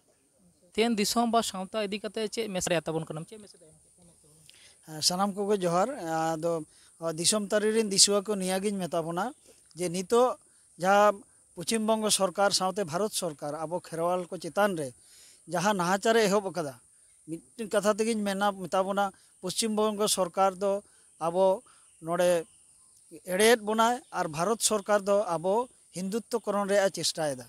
ᱛᱮᱦᱮᱧ ᱫᱤᱥᱚᱢ ᱵᱟ ᱥᱟᱶᱛᱟ ᱤᱫᱤ ᱠᱟᱛᱮ ᱪᱮᱫ ᱢᱮᱥᱮᱡᱽ ᱮ ᱛᱟᱵᱚᱱ ᱠᱟᱱᱟᱢ? ᱪᱮᱫ ᱢᱮᱥᱮᱡᱽ ᱮᱢ? ᱦᱮᱸ, ᱥᱟᱱᱟᱢ ᱠᱚᱜᱮ ᱡᱚᱦᱟᱨ᱾ ᱟᱫᱚ, ᱟ, ᱫᱤᱥᱚᱢ ᱛᱟᱹᱨᱤ ᱨᱮᱱ ᱫᱤᱥᱩᱣᱟᱹ ᱠᱚ ᱱᱤᱭᱟᱹᱜᱤᱧ ᱢᱮᱛᱟ ᱵᱚᱱᱟ ᱡᱮ ᱱᱤᱛᱚᱜ ᱡᱟᱦᱟᱸ ᱯᱚᱪᱷᱤᱢ ᱵᱚᱝᱜᱚ ᱥᱚᱨᱠᱟᱨ ᱥᱟᱶᱛᱮ ᱵᱷᱟᱨᱚᱛ ᱥᱚᱨᱠᱟᱨ ᱟᱵᱚ ᱠᱷᱮᱨᱣᱟᱞ ᱠᱚ ᱪᱮᱛᱟᱱ ᱨᱮ ᱡᱟᱦᱟᱸ ᱱᱟᱦᱟᱪᱟᱨᱮ ᱮᱦᱚᱵ ᱟᱠᱟᱫᱟ, ᱢᱤᱫᱴᱮᱱ ᱠᱟᱛᱷᱟ ᱛᱮᱜᱮᱧ ᱢᱮᱱᱟ, ᱢᱮᱛᱟ ᱵᱚᱱᱟ, ᱯᱚᱥᱪᱤᱢ ᱵᱚᱝᱜᱚ ᱥᱚᱨᱠᱟᱨ ᱫᱚ ᱟᱵᱚ ᱱᱚᱰᱮ ᱮᱲᱮᱭᱮᱫ ᱵᱚᱱᱟᱭ ᱟᱨ ᱵᱷᱟᱨᱚᱛ ᱥᱚᱨᱠᱟᱨ ᱫᱚ ᱟᱵᱚ ᱦᱤᱱᱫᱩᱛᱛᱚ ᱠᱚᱨᱚᱱ ᱨᱮᱭᱟᱜ ᱮ ᱪᱮᱥᱴᱟᱭᱮᱫᱟ᱾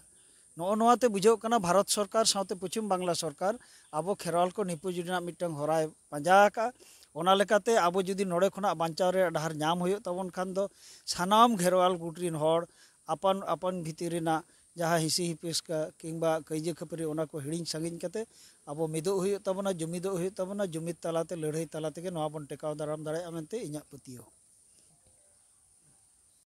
ᱱᱚᱜᱼᱚ ᱱᱚᱣᱟ ᱛᱮ ᱵᱩᱡᱷᱟᱹᱜ ᱠᱟᱱᱟ ᱵᱷᱟᱨᱚᱛ ᱥᱚᱨᱠᱟᱨ ᱥᱟᱶᱛᱮ ᱯᱚᱪᱷᱤᱢ ᱵᱟᱝᱞᱟ ᱥᱚᱨᱠᱟᱨ ᱟᱵᱚ ᱠᱷᱮᱨᱣᱟᱞ ᱠᱚ ᱱᱤᱯᱩᱡ ᱨᱮᱱᱟᱜ ᱢᱤᱫᱴᱟᱝ ᱦᱚᱨᱟᱭ ᱯᱟᱸᱡᱟ ᱟᱠᱟᱫᱼᱟ᱾ ᱚᱱᱟ ᱞᱮᱠᱟᱛᱮ ᱟᱵᱚ ᱡᱩᱫᱤ ᱱᱚᱰᱮ ᱠᱷᱚᱱᱟᱜ ᱵᱟᱧᱪᱟᱣ ᱨᱮᱭᱟᱜ ᱰᱟᱦᱟᱨ ᱧᱟᱢ ᱦᱩᱭᱩᱜ ᱛᱟᱵᱚᱱ ᱠᱷᱟᱱ ᱫᱚ ᱥᱟᱱᱟᱢ ᱜᱷᱮᱨᱣᱟᱞ ᱜᱩᱴ ᱨᱮᱱ ᱦᱚᱲ ᱟᱯᱟᱱ ᱟᱯᱟᱱ ᱵᱷᱤᱛᱤᱨ ᱨᱮᱱᱟᱜ ᱡᱟᱦᱟᱸ ᱦᱤᱸᱥᱤ ᱦᱤᱯᱤᱥᱠᱟᱹ ᱠᱤᱝᱵᱟ ᱠᱟᱹᱭᱡᱟᱹ ᱠᱷᱟᱹᱯᱟᱹᱨᱤ, ᱚᱱᱟ ᱠᱚ ᱦᱤᱲᱤᱧ ᱥᱟᱺᱜᱤᱧ ᱠᱟᱛᱮ ᱟᱵᱚ ᱢᱤᱫᱚᱜ ᱦᱩᱭᱩᱜ ᱛᱟᱵᱚᱱᱟ, ᱡᱩᱢᱤᱫᱚᱜ ᱦᱩᱭᱩᱜ ᱛᱟᱵᱚᱱᱟ᱾ ᱡᱩᱢᱤᱫ ᱛᱟᱞᱟᱛᱮ, ᱞᱟᱹᱲᱦᱟᱹᱭ ᱛᱟᱞᱟ ᱛᱮᱜᱮ ᱱᱚᱣᱟ ᱵᱚᱱ ᱴᱮᱠᱟᱣ ᱫᱟᱨᱟᱢ ᱫᱟᱲᱮᱭᱟᱜᱼᱟ ᱢᱮᱱᱛᱮ ᱤᱧᱟᱹᱜ ᱯᱟᱹᱛᱭᱟᱹᱣ᱾